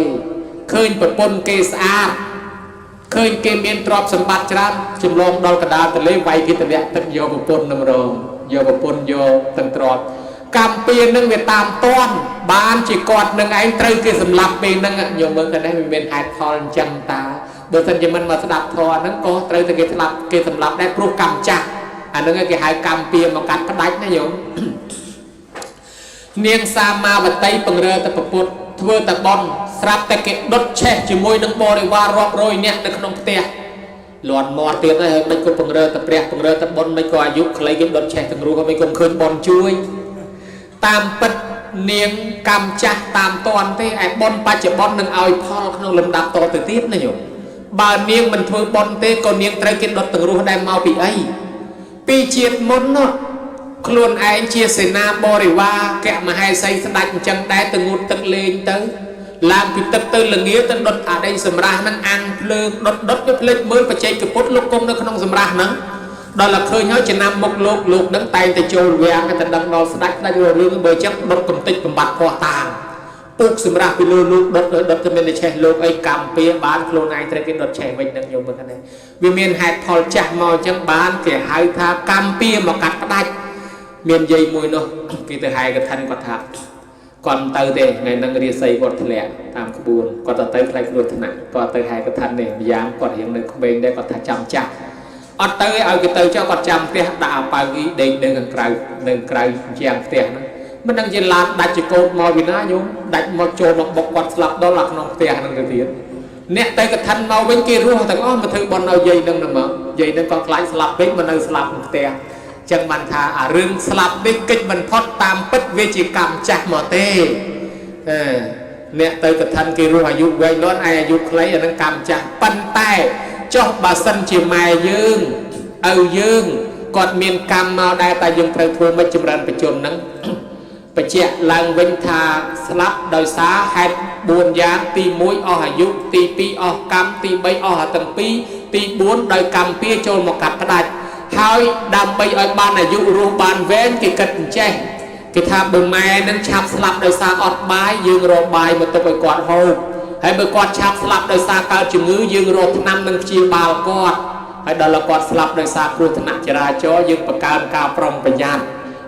ឃើញប្រពន្ធគេស្អាតឃើញគេមានទ្រព្យសម្បត្តិច្រើនចម្លងដល់កណ្ដាលទន្លេវាយគេទម្លាក់ទឹកយកប្រពន្ធនឹងរងយកប្រពន្ធយកទាំងទ្រព្យកម្មពៀនឹងវាតាមទាន់បានជាគាត់នឹងឯងត្រូវគេសម្លាប់ពេលហ្នឹងញោមមើលទៅនេះវាមានហេតុផលអញ្ចឹងតាបើសិនជាមិនមកស្ដាប់ធម៌ហ្នឹងក៏ត្រូវតែគេស្លាប់គេសម្លាប់ដែរព្រោះកម្មចាស់អាហ្នឹងគេហៅកម្មពៀមកកាត់ផ្ដាច់ណាញោមនាងសាមាវតីពង្រើតែប្រពុតធ្វើតែបន់ស្រាប់តែគេដុតឆេះជាមួយនឹងបរិវាររាប់រយនាក់នៅក្នុងផ្ទះលាន់មាត់ទៀតហើយមិនក៏ពង្រើតែព្រះពង្រើតែបន់មិនក៏អាយុខ្លីគេដុតឆេះទាំងរស់ហើយមិនក៏ឃើញបន់ជួយតាមពិតនាងកម្មចាស់តាមតន់ទេឯបន់បច្ចុប្បន្ននឹងឲ្យផលក្នុងលំដាប់តទៅទៀតណាញោមបើនាងមិនធ្វើបន់ទេក៏នាងត្រូវគេដុតទាំងរស់ដែរមកពីអីពីជាតិមុននោះខ្លួនឯងជាសេនាបរិវារកមហេសីស្ដេចអញ្ចឹងដែរទៅងូតទឹកលេងទៅឡើងពីទឹកទៅលងាទៅដុតអាដីសម្រាស់ហ្នឹងអាំងភ្លើងដុតដុតវាភ្លេចមើលបច្ចេកពុទ្ធលោកគង់នៅក្នុងសម្រាស់ហ្នឹងដល់តែឃើញហើយចំណាំមុខលោកលោកហ្នឹងតែងតែចូលវាំងតែដឹងដល់ស្ដេចស្ដេចរឿងបើអញ្ចឹងដុតកំតិចបំបត្តិភ័ស្តុតាងពុកសម្រាស់ពីលើលោកដុតដុតទៅមានតែឆេះលោកអីកម្មពៀបានខ្លួនឯងត្រូវគេដុតឆេះវិញនឹងយកមើលហ្នឹងវាមានហេតុផលចាស់មកអញ្ចឹងបានគេហៅថាកម្មពៀមកកាត់ផ្ដាច់មានយាយមួយនោះគេទៅហែកឋិនគាត់ថាគាត់ទៅទេថ្ងៃហ្នឹងរាសីគាត់ធ្លាក់តាមក្បួនគាត់ទៅខ្លាចគ្រោះថ្នាក់គាត់ទៅហែកឋិននេះម្យ៉ាងគាត់រៀងនៅក្មេងដែរគាត់ថាចាំចាស់អត់ទៅឲ្យគេទៅចុះគាត់ចាំផ្ទះដាក់អាប៉ៅអ៊ីដេកនៅខាងក្រៅនៅក្រៅជាងផ្ទះហ្នឹងមិនដឹងជាឡានដាច់ជាកូនមកពីណាញោមដាច់មកចូលមកបុកគាត់ស្លាប់ដល់អាក្នុងផ្ទះហ្នឹងទៅទៀតអ្នកទៅកឋិនមកវិញគេរស់ទាំងអស់មកធ្វើបុណ្យឲ្យយាយហ្នឹងមកយាយហ្នឹងក៏ខ្លាចស្លាប់ពេកមកនៅស្លាប់ក្នុងផ្ទះចឹងបានថាអារឿងស្លាប់នេះកិច្ចមិនផុតតាមពិតវាជាកម្មចាស់មកទេអ្នកទៅកឋិនគេរស់អាយុវែងលាន់ឯអាយុខ្លីអានឹងកម្មចាស់ប៉ុន្តែចុះបើសិនជាម៉ែយើងឪយើងគាត់មានកម្មមកដែរតែយើងត្រូវធ្វើមិនចម្រើនបច្ចុប្បន្នហ្នឹងបញ្ជាក់ឡើងវិញថាស្លាប់ដោយសារហេតុ4យ៉ាងទី1អស់អាយុទី2អស់កម្មទី3អស់ទាំងពីរទី4ដោយកម្មពៀចូលមកកាត់ផ្ដាច់ហើយដើម្បីឲ្យបានអាយុរស់បានវែងគេគិតអញ្ចេះគេថាបើម៉ែនឹងឆាប់ស្លាប់ដោយសារអត់បាយយើងរកបាយមកទុកឲ្យគាត់ហូបហើយបើគាត់ឆាប់ស្លាប់ដោយសារកើតជំងឺយើងរកថ្នាំនឹងព្យាបាលគាត់ ហើយដល់គាត់ស្លាប់ដោយសារគ្រោះថ្នាក់ចរាចរណ៍យើងបង្កើនការប្រុងប្រយ័ត្ន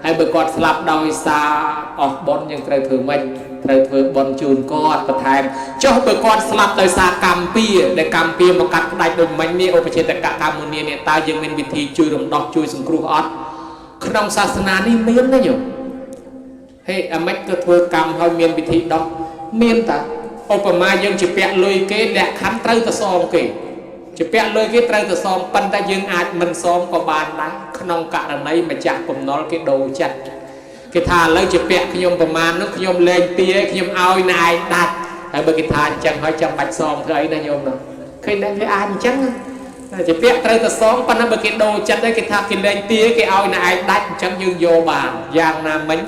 ហើយបើគាត់ស្លាប់ដោយសារអស់បុណ្យយើងត្រូវធ្វើម៉េចត្រូវធ្វើបុណ្យជូនគាត់បន្ថែមចុះបើគាត់ស្លាប់ដោយសារកម្មពៀដែលកម្មពៀមកកាត់ផ្ដាច់ដូចមិញនេះឧបចេតកកម្មមុនីនេះតើយើងមានវិធីជួយរំដោះជួយសង្គ្រោះអត់ក្នុងសាសនានេះមានទេញោមហេអាម៉េចក៏ធ្វើកម្មហើយមានវិធីដោះមានតាឧបមាយើងជាពាក់លុយគេលក្ខខណ្ឌត្រូវទៅសងគេជាពាក់លុយគេត្រូវទៅសងប៉ុន្តែយើងអាចមិនសងក៏បានដែរក្នុងករណីម្ចាស់បំណុលគេដូរចិត្តគេថាឥឡូវជាពាក់ខ្ញុំប្រមាណនោះខ្ញុំលែងទាខ្ញុំឲ្យណែឯងដាច់ហើយបើគេថាអញ្ចឹងហើយចាំបាច់សងធ្វើអីណាញោមនោះឃើញតែវាអាចអញ្ចឹងជាពាក់ត្រូវទៅសងប៉ុន្តែបើគេដូរចិត្តហើយគេថាគេលែងទាគេឲ្យណែឯងដាច់អញ្ចឹងយើងយកបានយ៉ាងណាមិញ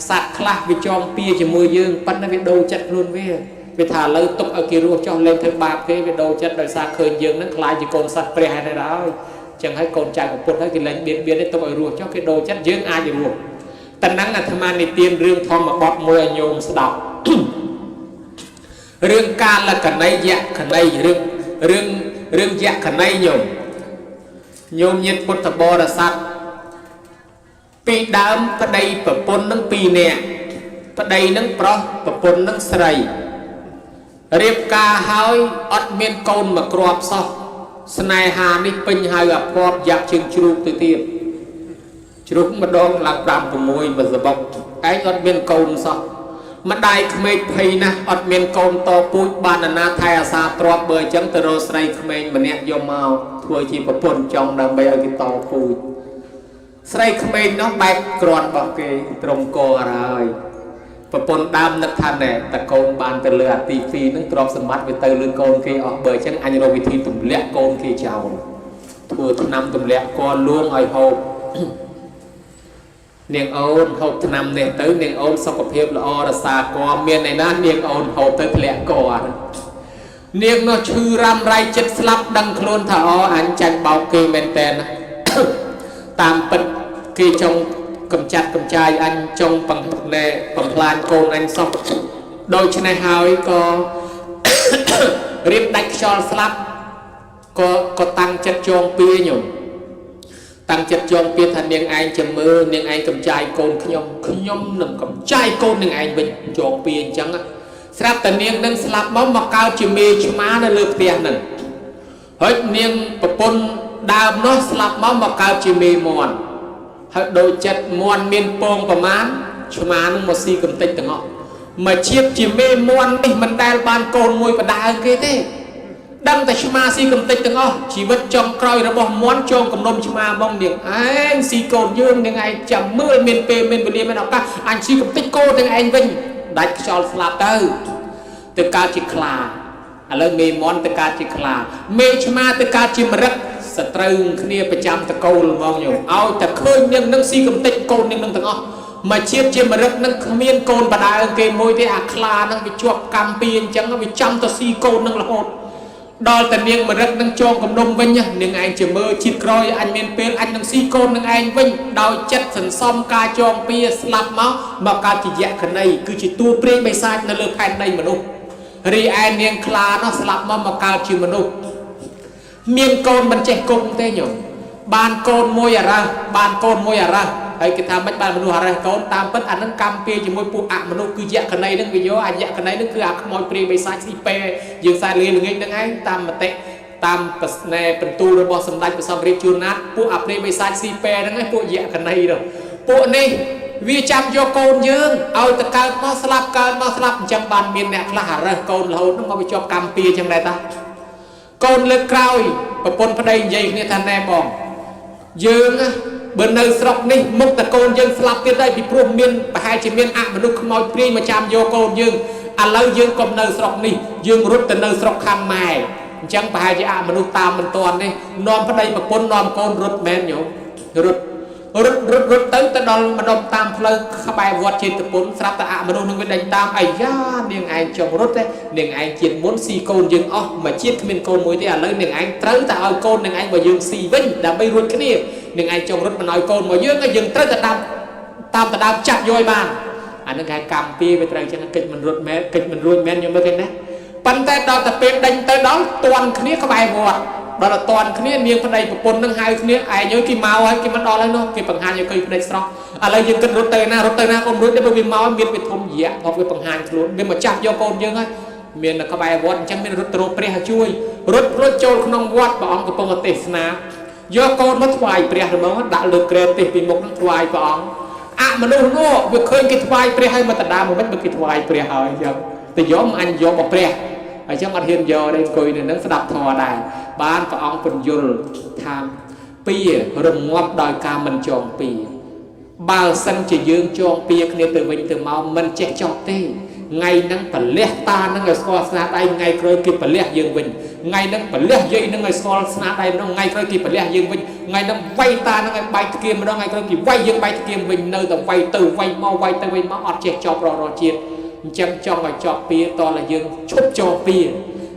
សត្វខ្លះវាចងពៀជាមួយយើងប៉ុន្តែវាដូរចិត្តខ្លួនវាវាថាឥឡូវទុកឲ្យគេរស់ចោះលែងធ្វើបាបគេវាដូរចិត្តដោយសារឃើញយើងនឹងខ្លាចជាកូនសិស្សព្រះហើយដែរហើយអញ្ចឹងហើយកូនចៅពុទ្ធហើយគេលែងបៀតបៀនទេទុកឲ្យរស់ចោះគេដូរចិត្តយើងអាចរស់តែនឹងអាត្មានិទានរឿងធម្មបទមួយឲ្យញោមស្ដាប់រឿងកាលកណីយក្ខណីរឿងយក្ខណីញោមញោមញាតិពុទ្ធបរិស័ទពីដើមប្តីប្រពន្ធនឹងពីរនាក់ប្តីនឹងប្រុសប្រពន្ធនឹងស្រីរៀបការហើយអត់មានកូនមកគ្រាប់សោះស្នេហានេះពេញហើយអភ័ព្វយ៉ាប់ជាងជ្រូកទៅទៀតជ្រូកម្ដងឡើង5 6មួយសបុកឯងអត់មានកូនសោះម្ដាយក្មេកភ័យណាស់អត់មានកូនតពូជបានណាថែអាសាទ្របបើអញ្ចឹងទៅរកស្រីក្មេងម្នាក់យកមកធ្វើជាប្រពន្ធចង់ដើម្បីឲ្យគេតពូជស្រីក្មេងនោះបែបក្រាន់របស់គេត្រង់កអរហើយប្រពន្ធដើមនឹកថាណែតកូនបានទៅលើអាទី2នឹងទ្រព្យសម្បត្តិវាទៅលើកូនគេអស់បើអញ្ចឹងអញរកវិធីទម្លាក់កូនគេចោលធ្វើថ្នាំទម្លាក់កលួងឲ្យហូបនាងអូនហូបថ្នាំនេះទៅនាងអូនសុខភាពល្អរសាកមានឯណានាងអូនហូបទៅធ្លាក់កនាងនោះឈឺរ៉ាំរ៉ៃចិត្តស្លាប់ដឹងខ្លួនថាអូអញចាញ់បោកគេមែនតើណាតាមពិតគេចង់កំចាត់កំចាយអញចង់បំផ្លាញកូនអញសោះដូច្នេះហើយក៏រៀបដាច់ខ្យល់ស្លាប់ក៏តាំងចិត្តចងពៀញោមតាំងចិត្តចងពៀថានាងឯងចាំមើលនាងឯងកំចាយកូនខ្ញុំខ្ញុំនឹងកំចាយកូននាងឯងវិញចងពៀអញ្ចឹងស្រាប់តែនាងនឹងស្លាប់មកកើតជាមេឆ្មានៅលើផ្ទះនឹងហើយនាងប្រពន្ធដើមនោះស្លាប់មកកើតជាមេមាន់ហើយដូចចិត្តមាន់មានពងប្រមាណឆ្មានឹងមកស៊ីកំតិចទាំងអស់មកជាតិជាមេមាន់នេះមិនដែលបានកូនមួយបដើងគេទេដឹងតែឆ្មាស៊ីកំតិចទាំងអស់ជីវិតចុងក្រោយរបស់មាន់ចងកំនុំឆ្មាមកនាងឯងស៊ីកូនយើងនាងឯងចាំមើលមានពេលមានវេលាមានឱកាសអញស៊ីកំតិចកូននាងឯងវិញដាច់ខ្យល់ស្លាប់ទៅទៅកើតជាខ្លាឥឡូវមេមាន់ទៅកើតជាខ្លាមេឆ្មាទៅកើតជាមរឹកសត្រូវគ្នាប្រចាំតកូលហ្មងញោមឲ្យតែឃើញនាងនឹងស៊ីកំតិចកូននាងនឹងទាំងអស់មកជាតិជាមរឹកនឹងគ្មានកូនបដើងគេមួយទេអាខ្លានឹងវាជាប់កម្មពីអញ្ចឹងវាចាំទៅស៊ីកូននឹងរហូតដល់តែនាងមរឹកនឹងចងកំនុំវិញនាងឯងជាមើលជាតិក្រោយអញមានពេលអញនឹងស៊ីកូននឹងឯងវិញដោយចិត្តសន្សំការចងពៀស្លាប់មកកើតជាយក្ខណីគឺជាតួព្រាយបិសាចនៅលើផែនដីមនុស្សរីឯនាងខ្លានោះស្លាប់មកកើតជាមនុស្សមានកូនមិនចេះគុំទេញោមបានកូនមួយអារ៉ាបានកូនមួយអារ៉ាហើយគេថាមិនបានមនុស្សអារ៉េះកូនតាមពិតអានឹងកម្មពៀជាមួយពួកអមនុស្សគឺយក្ខណីនឹងវាយកអាយក្ខណីនឹងគឺអាខ្មោចព្រាយបិសាចស៊ីពេយើងខ្សែលាល្ងាចនឹងឯងតាមមតិតាមប្រស្នេបន្ទូលរបស់សម្ដេចព្រះសង្ឃរាជជួនណាតពួកអាព្រាយបិសាចស៊ីពេហ្នឹងឯងពួកយក្ខណីនោះពួកនេះវាចាប់យកកូនយើងឲ្យទៅកើតមកស្លាប់កើតមកស្លាប់អញ្ចឹងបានមានអ្នកខ្លះអារ៉េះកូនរហូតហ្នឹងមកវាជាប់កម្មពៀអញ្ចឹងដែរតាកូនលើកក្រោយប្រពន្ធប្តីនិយាយគ្នាថាណែបងយើងបើនៅស្រុកនេះមុខតកូនយើងស្លាប់ទៀតដែរពីព្រោះមានប្រហែលជាមានអមនុស្សខ្មោចព្រាយមកចាំយកកូនយើងឥឡូវយើងកុំនៅស្រុកនេះយើងរត់ទៅនៅស្រុកខាងម៉ែអញ្ចឹងប្រហែលជាអមនុស្សតាមមិនទាន់នេះនាំប្តីប្រពន្ធនាំកូនរត់មែនញោមរត់រត់រត់រត់ទៅទៅដល់ម្ដុំតាមផ្លូវក្បែរវត្តចេតពុនស្រាប់តែអមនុស្សនឹងវាដេញតាមអាយ៉ានាងឯងចង់រត់ទេនាងឯងជាតិមុនស៊ីកូនយើងអស់មួយជាតិគ្មានកូនមួយទេឥឡូវនាងឯងត្រូវតែឲ្យកូននាងឯងមកយើងស៊ីវិញដើម្បីរួចគ្នានាងឯងចង់រត់មិនឲ្យកូនមកយើងយើងត្រូវតែតាមតាមតដើមចាប់យកឲ្យបានអានឹងគេកម្មពីវាត្រូវចឹងកិច្ចមិនរត់មែនកិច្ចមិនរួចមែនខ្ញុំមើលឃើញណាប៉ុន្តែដល់តែពេលដេញទៅដល់ទាន់គ្នាក្បែរវត្ត ដល់តែតន់គ្នានាងប្តីប្រពន្ធនឹងហៅគ្នាឯងអើយគេមកហើយគេមកដល់ហើយនោះគេបង្ហាញឲ្យឃើញប្តីស្រស់ឥឡូវយើងគិតរត់ទៅណារត់ទៅណាកូនរួចទេបើវាមកមានវាធំយៈផងវាបង្ហាញខ្លួនវាមកចាប់យកកូនយើងហើយមាននៅក្បែរវត្តអញ្ចឹងមានរត់ទៅរកព្រះឲ្យជួយរត់ព្រួចចូលក្នុងវត្តព្រះអង្គកំពុងតែទេសនាយកកូនមកថ្វាយព្រះហ្មងដាក់លើក្រែទេសពីមុខនឹងថ្វាយព្រះអង្គអមនុស្សនោះវាឃើញគេថ្វាយព្រះហើយមកដណ្ដើមមកមិនបើគេថ្វាយព្រះហើយអញ្ចឹងទៅយកអញយកមកព្រះអញ្ចឹងអត់ហ៊ានយកទេអង្គុយនៅនឹងស្ដាប់ធម៌ដែរបានព្រះអង្គពន្យល់ថាពៀរងាប់ដោយការមិនចងពៀបើសិនជាយើងចងពៀគ្នាទៅវិញទៅមកមិនចេះចប់ទេថ្ងៃហ្នឹងប្រលះតាហ្នឹងឲ្យស្គាល់ស្នាដៃថ្ងៃក្រោយគេប្រលះយើងវិញថ្ងៃហ្នឹងប្រលះយាយហ្នឹងឲ្យស្គាល់ស្នាដៃម្ដងថ្ងៃក្រោយគេប្រលះយើងវិញថ្ងៃហ្នឹងវាយតាហ្នឹងឲ្យបែកធ្គាមម្ដងថ្ងៃក្រោយគេវាយយើងបែកធ្គាមវិញនៅតែវាយទៅវាយមកវាយទៅវាយមកអត់ចេះចប់រស់ជាតិអញ្ចឹងចង់ឲ្យចប់ពៀតតែយើងឈប់ចងពៀ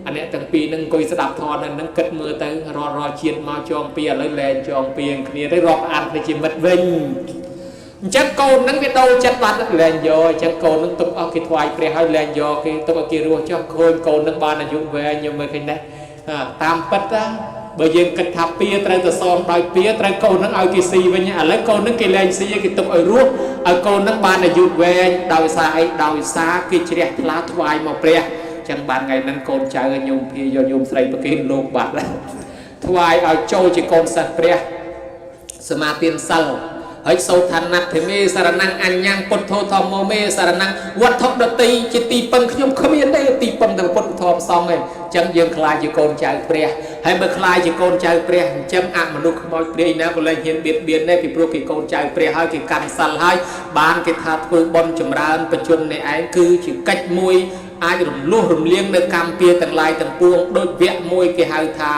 អាអ្នកទាំងពីរនឹងអង្គុយស្ដាប់ធម៌នៅនឹងគិតមើលទៅរាល់ជាតិមកចងពៀឥឡូវលែងចងពៀគ្នាទៅរាប់អានទៅជាមិត្តវិញអញ្ចឹងកូននឹងវាដូរចិត្តបាត់លែងយកអញ្ចឹងកូននឹងទុកអស់គេថ្វាយព្រះហើយលែងយកគេទុកឲ្យគេរស់ចុះឃើញកូននឹងបានអាយុវែងខ្ញុំមើលឃើញដែរតាមពិតណាបើយើងគិតថាពៀត្រូវទៅសងដោយពៀត្រូវកូននឹងឲ្យគេស៊ីវិញឥឡូវកូននឹងគេលែងស៊ីគេទុកឲ្យរស់ឲ្យកូននឹងបានអាយុវែងដោយសារអីដោយសារគេជ្រះថ្លាថ្វាយមកព្រះចឹងបានថ្ងៃហ្នឹងកូនចៅញោមភាយកញោមស្រីប្រគេនលោកបាត់ហើយថ្វាយឲ្យចូលជាកូនសិស្សព្រះសមាទានសិលហើយសូត្រឋានៈធមេសារណੰអញ្ញੰពុទ្ធោធម្មោមេសារណੰវត្ថុដតីជាទីពឹងខ្ញុំគ្មានទេទីពឹងតែពុទ្ធធម៌សង្ឃឯងចឹងយើងខ្លាចជាកូនចៅព្រះហើយបើខ្លាចជាកូនចៅព្រះអញ្ចឹងអមនុស្សខ្មោចព្រាយណាក៏លែងហ៊ានបៀតបៀនដែរពីព្រោះគេកូនចៅព្រះហើយគេកាន់សិលហើយបានគេថាធ្វើបុណ្យចម្រើនបជននេះឯងគឺជាកិច្ចមួយអាចរំលោះរំលៀងនៅកម្មពៀទាំងឡាយទាំងពួងដូចវគ្គមួយគេហៅថា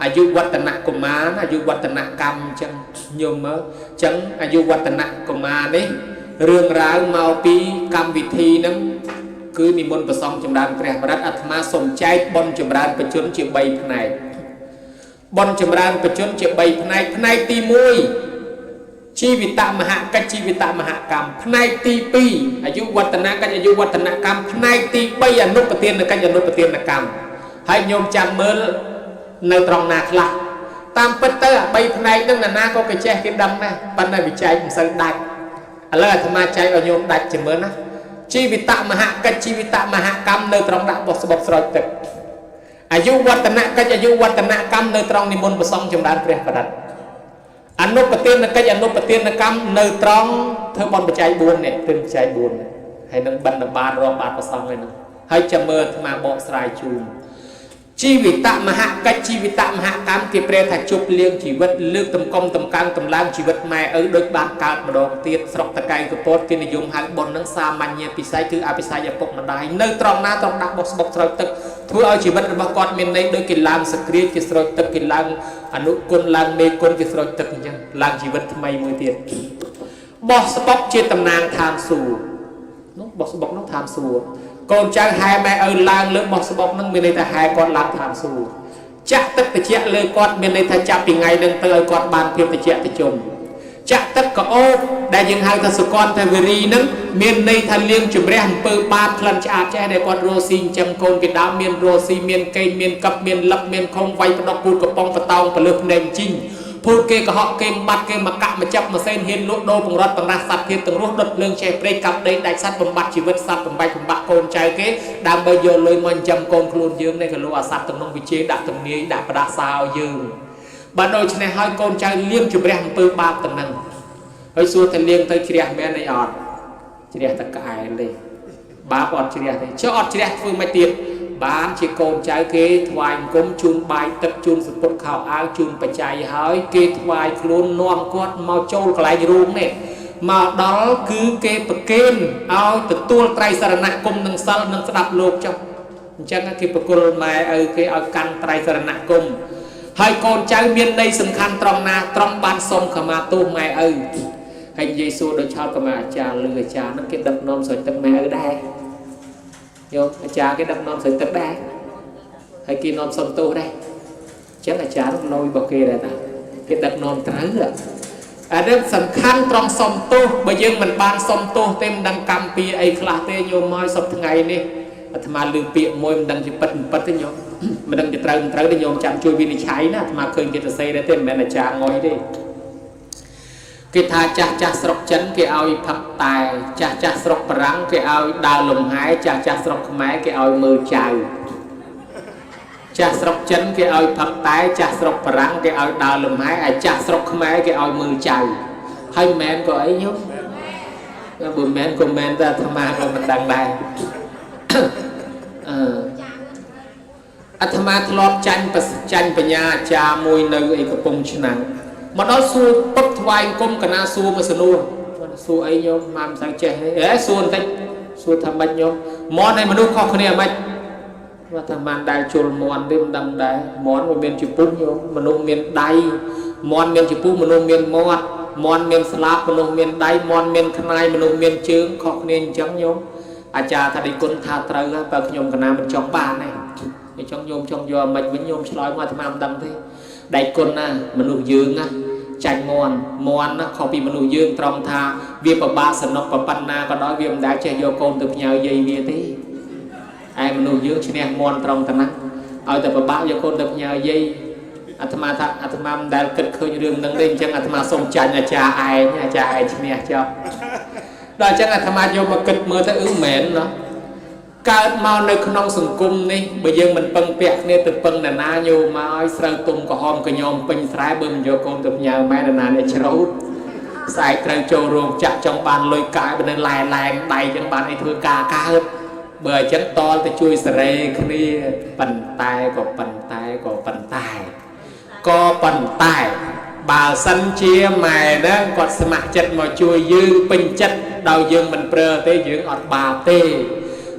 អាយុវឌ្ឍនកុមារអាយុវឌ្ឍនកម្មអញ្ចឹងញោមមើលអញ្ចឹងអាយុវឌ្ឍនកុមារនេះរឿងរ៉ាវមកពីកម្មវិធីហ្នឹងគឺនិមន្តប្រសង់ចម្រើនព្រះបរិត្តអាត្មាសូមចែកបុណ្យចម្រើនបជនជា3ផ្នែកបុណ្យចម្រើនបជនជា3ផ្នែកផ្នែកទី1ជីវិតមហកិច្ចជីវិតមហកម្មផ្នែកទី2អាយុវឌ្ឍនកិច្ចអាយុវឌ្ឍនកម្មផ្នែកទី3អនុປទានកិច្ចអនុប្រទានកម្មហើយញោមចាំមើលនៅត្រង់ណាខ្លះតាមពិតទៅអា3ផ្នែកហ្នឹងណាណាក៏គេចេះគេដឹងដែរប៉ុន្តែវិច័យមិនសូវដាច់ឥឡូវអាត្មាចែកឲ្យញោមដាច់ជាមើលណាជីវិតមហកិច្ចជីវិតមហកម្មនៅត្រង់ដាក់បោះស្បុកស្រោចទឹកអាយុវឌ្ឍនកិច្ចអាយុវឌ្ឍនកម្មនៅត្រង់និមន្តប្រសង់ចម្រើនព្រះបរិត្តអនុប្រទានកិច្ចអនុប្រទានកម្មនៅត្រង់ធ្វើបុណ្យបច្ច័យ4នេះទិនបច្ច័យ4ហើយនឹងបណ្ឌបាតរាប់បាតប្រសង់ហ្នឹងហើយចាំមើលអាត្មាបកស្រាយជូនជីវិតមហកិច្ចជីវិតមហកម្មគេប្រែថាជប់លៀងជីវិតលើកតម្កុំតម្កើងតម្លើងជីវិតម៉ែឪដូចបានកើតម្ដងទៀតស្រុកតកែងកពតគេនិយមហៅបុណ្យនឹងសាមញ្ញពិស័យគឺអភិសេកឪពុកម្ដាយនៅត្រង់ណាត្រង់ដាក់បោះស្បុកស្រោចទឹកធ្វើឲ្យជីវិតរបស់គាត់មានន័យដូចគេឡើងសក្រាចគេស្រោចទឹកគេឡើងអនុគុណឡើងមេគុណគេស្រោចទឹកអញ្ចឹងឡើងជីវិតថ្មីមួយទៀតបោះស្បុកជាតំណាងឋានសួគ៌នោះបោះស្បុកនោះឋានសួគ៌កូនចៅហែម៉ែឪឡើងលើបោះស្បុកនឹងមានន័យថាហែគាត់ឡើងឋានសួគ៌ចាក់ទឹកត្រជាក់លើគាត់មានន័យថាចាប់ពីថ្ងៃនឹងទៅឲ្យគាត់បានភាពត្រជាក់ត្រជុំចាក់ទឹកកោបដែលយើងហៅថាសុគន្ធវិរីនឹងមានន័យថាលាងជំរះអំពើបាបក្លិនឆ្អាបចេះដែលគាត់រស់ស៊ីចិញ្ចឹមកូនគេដើមមានរស់ស៊ីមានកេងមានកឹបមានលឹបមានខំវាយផ្ដុកគូតកំប៉ុងបតោងពលឹះភ្នែកជីងភូតគេកុហកគេបាត់គេមកកាក់មកចាប់មកសេនហ៊ានលក់ដូរបង្រត់បង្រាស់សត្វធាតុទាំងរស់ដុតភ្លើងឆេះព្រៃកាប់ដីដាច់សត្វបំបត្តិជីវិតសត្វបំបែកបំបាក់កូនចៅគេដើម្បីយកលុយមកចិញ្ចឹមកូនខ្លួនយើងនេះក៏លោកអាសត្វទំនងវិជ័យដាក់ទំនាយដាក់ផ្ដាសាឲ្យយើងបាទដូច្នេះហើយកូនចៅលៀងជំរះអំពើបាបទាំងហ្នឹងហើយសួរថាលៀងទៅជ្រះមែនអីអត់ជ្រះតែក្អែលទេបាបអត់ជ្រះទេចុះអត់ជ្រះធ្វើមិនទៀតបានជាកូនចៅគេថ្វាយអង្គមជូនបាយទឹកជូនសពុតខោអាវជូនបច្ច័យហើយគេថ្វាយខ្លួននាំគាត់មកចូលកន្លែងរូងនេះមកដល់គឺគេប្រគេនឲ្យទទួលត្រៃសរណគមនិងសិលនិងស្ដាប់លោកចុះអញ្ចឹងគេប្រគល់ម៉ែឪគេឲ្យកាន់ត្រៃសរណគមហើយកូនចៅមានន័យសំខាន់ត្រង់ណាត្រង់បានសុំខមាទោសម៉ែឪហើយនិយាយសួរដូចឆោតក៏មកអាចារ្យលឺអាចារ្យហ្នឹងគេដឹកនាំស្រោចទឹកម៉ែឪដែរយកអាចារ្យគេដឹកនាំស្រោចទឹកដែរហើយគេនាំសុំទោសដែរអញ្ចឹងអាចារ្យនោះលយរបស់គេដែរតាគេដឹកនាំត្រូវអានេះសំខាន់ត្រង់សុំទោសបើយើងមិនបានសុំទោសទេមិនដឹងកម្មពីអីខ្លះទេញោមមកសប្តាហ៍ថ្ងៃនេះអាត្មាឮពាក្យមួយមិនដឹងជាពិតមិនពិតទេញោម មិនដឹងជាត្រូវមិនត្រូវទេញោមចាំជួយវិនិច្ឆ័យណាអាត្មាឃើញគេសរសេរដែរទេមិនមែនអាចារ្យងុយទេគេថាចាស់ចាស់ស្រុកចិនគេឲ្យផឹកតែចាស់ចាស់ស្រុកបារាំងគេឲ្យដើរលំហែចាស់ចាស់ស្រុកខ្មែរគេឲ្យមើលចៅចាស់ស្រុកចិនគេឲ្យផឹកតែចាស់ស្រុកបារាំងគេឲ្យដើរលំហែឯចាស់ស្រុកខ្មែរគេឲ្យមើលចៅហើយមិនមែនក៏អីញោមបើមិនមែនក៏មែនតែអាត្មាក៏មិនដឹងដែរអឺអាត្មាធ្លាប់ចាញ់បញ្ញាអាចារ្យមួយនៅអីកំពង់ឆ្នាំងមកដល់សួរពឹកថ្វាយអង្គមកណាសួរមកសនួរសួរអីញោមមកមិនសូវចេះទេហេសួរបន្តិចសួរថាម៉េចញោមមន់ឯមនុស្សខុសគ្នាម៉េចគាត់ថាបានដែលជុលមន់ទេមិនដឹងដែរមន់វាមានជាពុះញោមមនុស្សមានដៃមន់មានជាពុះមនុស្សមានមាត់មន់មានស្លាបមនុស្សមានដៃមន់មានខ្នាយមនុស្សមានជើងខុសគ្នាអញ្ចឹងញោមអាចារ្យថាឌីគុណថាត្រូវហើយបើខ្ញុំកណាមិនចង់បានទេអញ្ចឹងញោមចង់យកមិនវិញញោមឆ្លើយមកអាត្មាមិនដឹងទេដៃគុណណាមនុស្សយើងណាចាញ់មន់មន់ណាខុសពីមនុស្សយើងត្រង់ថាវាពិបាកសនុកប៉ុណ្ណាក៏ដោយវាមិនដែលចេះយកកូនទៅផ្ញើយាយវាទេឯមនុស្សយើងឈ្នះមន់ត្រង់តាណាឲ្យតែពិបាកយកកូនទៅផ្ញើយាយអាត្មាថាអាត្មាមិនដែលគិតឃើញរឿងហ្នឹងទេអញ្ចឹងអាត្មាសូមចាញ់អាចារ្យឯងអាចារ្យឯងឈ្នះចុះដល់អញ្ចឹងអាត្មាយកមកគិតមើលទៅអឺមែនណោះកើតមកនៅក្នុងសង្គមនេះបើយើងមិនពឹងពាក់គ្នាទៅពឹងណានាញោមមកឲ្យស្រូវទុំក្រហមកញោមពេញស្រែបើមិនយកកូនទៅផ្ញើម៉ែណានាអ្នកច្រូតស្អែកត្រូវចូលរោងចក្រចង់បានលុយកាយបើនៅឡែឡែងដៃចឹងបានអីធ្វើការកើតបើអញ្ចឹងតលទៅជួយសេរីគ្នាប៉ុន្តែក៏ប៉ុន្តែក៏ប៉ុន្តែក៏ប៉ុន្តែបើសិនជាម៉ែហ្នឹងគាត់ស្ម័គ្រចិត្តមកជួយយើងពេញចិត្តដោយយើងមិនប្រើទេយើងអត់បាបទេ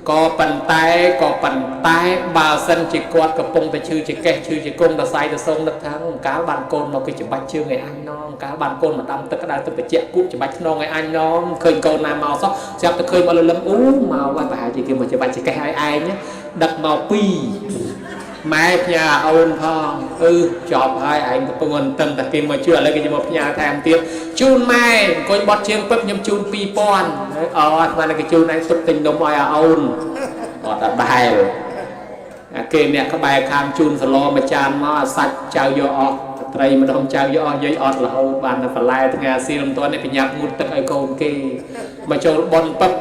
ក៏ប៉ុន្តែក៏ប៉ុន្តែបើសិនជាគាត់កំពុងតែឈឺជាកេះឈឺជាគង់តសៃតសងនឹកថាកាលបានកូនមកគេច្បាច់ជើងឲ្យអញណងកាលបានកូនមកដាំទឹកក្តៅទឹកត្រជាក់គក់ច្បាច់ខ្នងឲ្យអញណងឃើញកូនណាមកសោះស្រាប់តែឃើញមកលលឹមអូមកហើយប្រហែលជាគេមកច្បាច់ជាកេះឲ្យឯងដឹកមកពីរម៉ែផ្ញើអូនផងអឺចប់ហើយឯងកំពុងអន្ទឹងតែគេមកជួយឥឡូវគេមកផ្ញើថែមទៀតជូនម៉ែអង្គុយបត់ជើងពឹកខ្ញុំជូន2000អូអាត្មាគេជូនឯងទុកទិញនំឲ្យអាអូនអត់ដែរអាគេអ្នកក្បែរខាងជូនសឡមួយចានមកអាសាច់ចៅយកអស់ត្រីម្ដងចៅយកអស់យាយអត់រហូតបានតែបន្លែថ្ងៃអាស៊ីលមិនទាន់នេះប្រញាប់ងូតទឹកឲ្យកូនគេមកចូលបនពឹក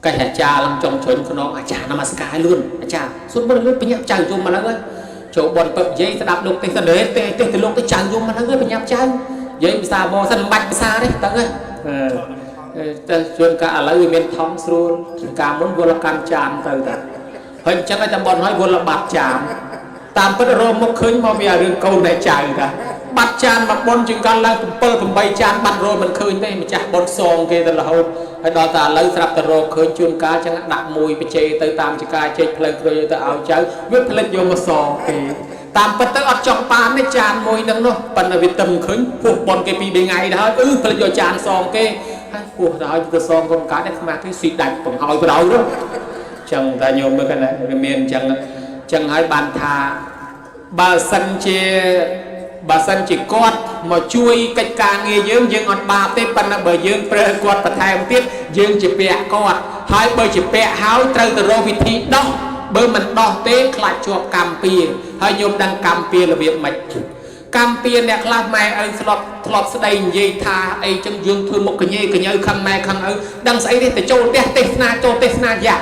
កេះអាចារ្យឡើងចង់ជ្រុញខ្នងអាចារ្យនមស្ការលឿនអាចារ្យសុទ្ធបនលឿនប្រញាប់ចៅយំមកឡើងហើយចូលបនពឹកយាយស្ដាប់លោកទេសទៅទេសទៅលោកទៅចៅយំមកឡើងហើយប្រញាប់ចៅយាយភាសាបសិនមិនបាច់ភាសាទេទៅហើយតែជួនកាលឥឡូវវាមានថងស្រួលកាលមុនវល់កាន់ចានទៅតាហើយអញ្ចឹងឲ្យតែបនហើយវល់បាត់ចានតាមពិតរមមកឃើញមកវារឿងកូនតែចៅតាបាត់ចានមកបនជាងកាលឡើង7 8ចានបាត់រមមិនឃើញទេម្ចាស់បនសងគេទៅរហូតហើយដល់តែឥឡូវស្រាប់តែរកឃើញជួនកាលចឹងដាក់មួយបច្ចេទៅតាមចកាចេកផ្លូវគ្រុយទៅឲ្យចៅវាផ្លិចយកមកសងគេតាមពិតទៅអត់ចង់បានទេចានមួយនឹងនោះប៉ុន្តែវាទឹមឃើញពោះបនគេពីរថ្ងៃទៅហើយអឺផ្លិចយកចានសងគេហើយពោះទៅឲ្យទៅសងកុំកើតទេខ្មាស់គេស៊ីដាច់បង្ហើយប្រោយនោះចឹងតែញោមមើលកណ្ណាវាមានចឹងចឹងហើយបានថាបើសិនជាគាត់មកជួយកិច្ចការងារយើងយើងអត់បាបទេប៉ុន្តែបើយើងប្រើគាត់បន្ថែមទៀតយើងជាពាក់គាត់ហើយបើជាពាក់ហើយត្រូវទៅរកវិធីដោះបើមិនដោះទេខ្លាចជាប់កម្មពៀហើយញោមដឹងកម្មពៀរបៀបម៉េចកម្មពៀអ្នកខ្លះម៉ែឪធ្លាប់ស្ដីនិយាយថាអីចឹងយើងធ្វើមុខកញ៉េកញើខឹងម៉ែខឹងឪដឹងស្អីទេទៅចូលផ្ទះទេសនាចូលទេសនាយ៉ា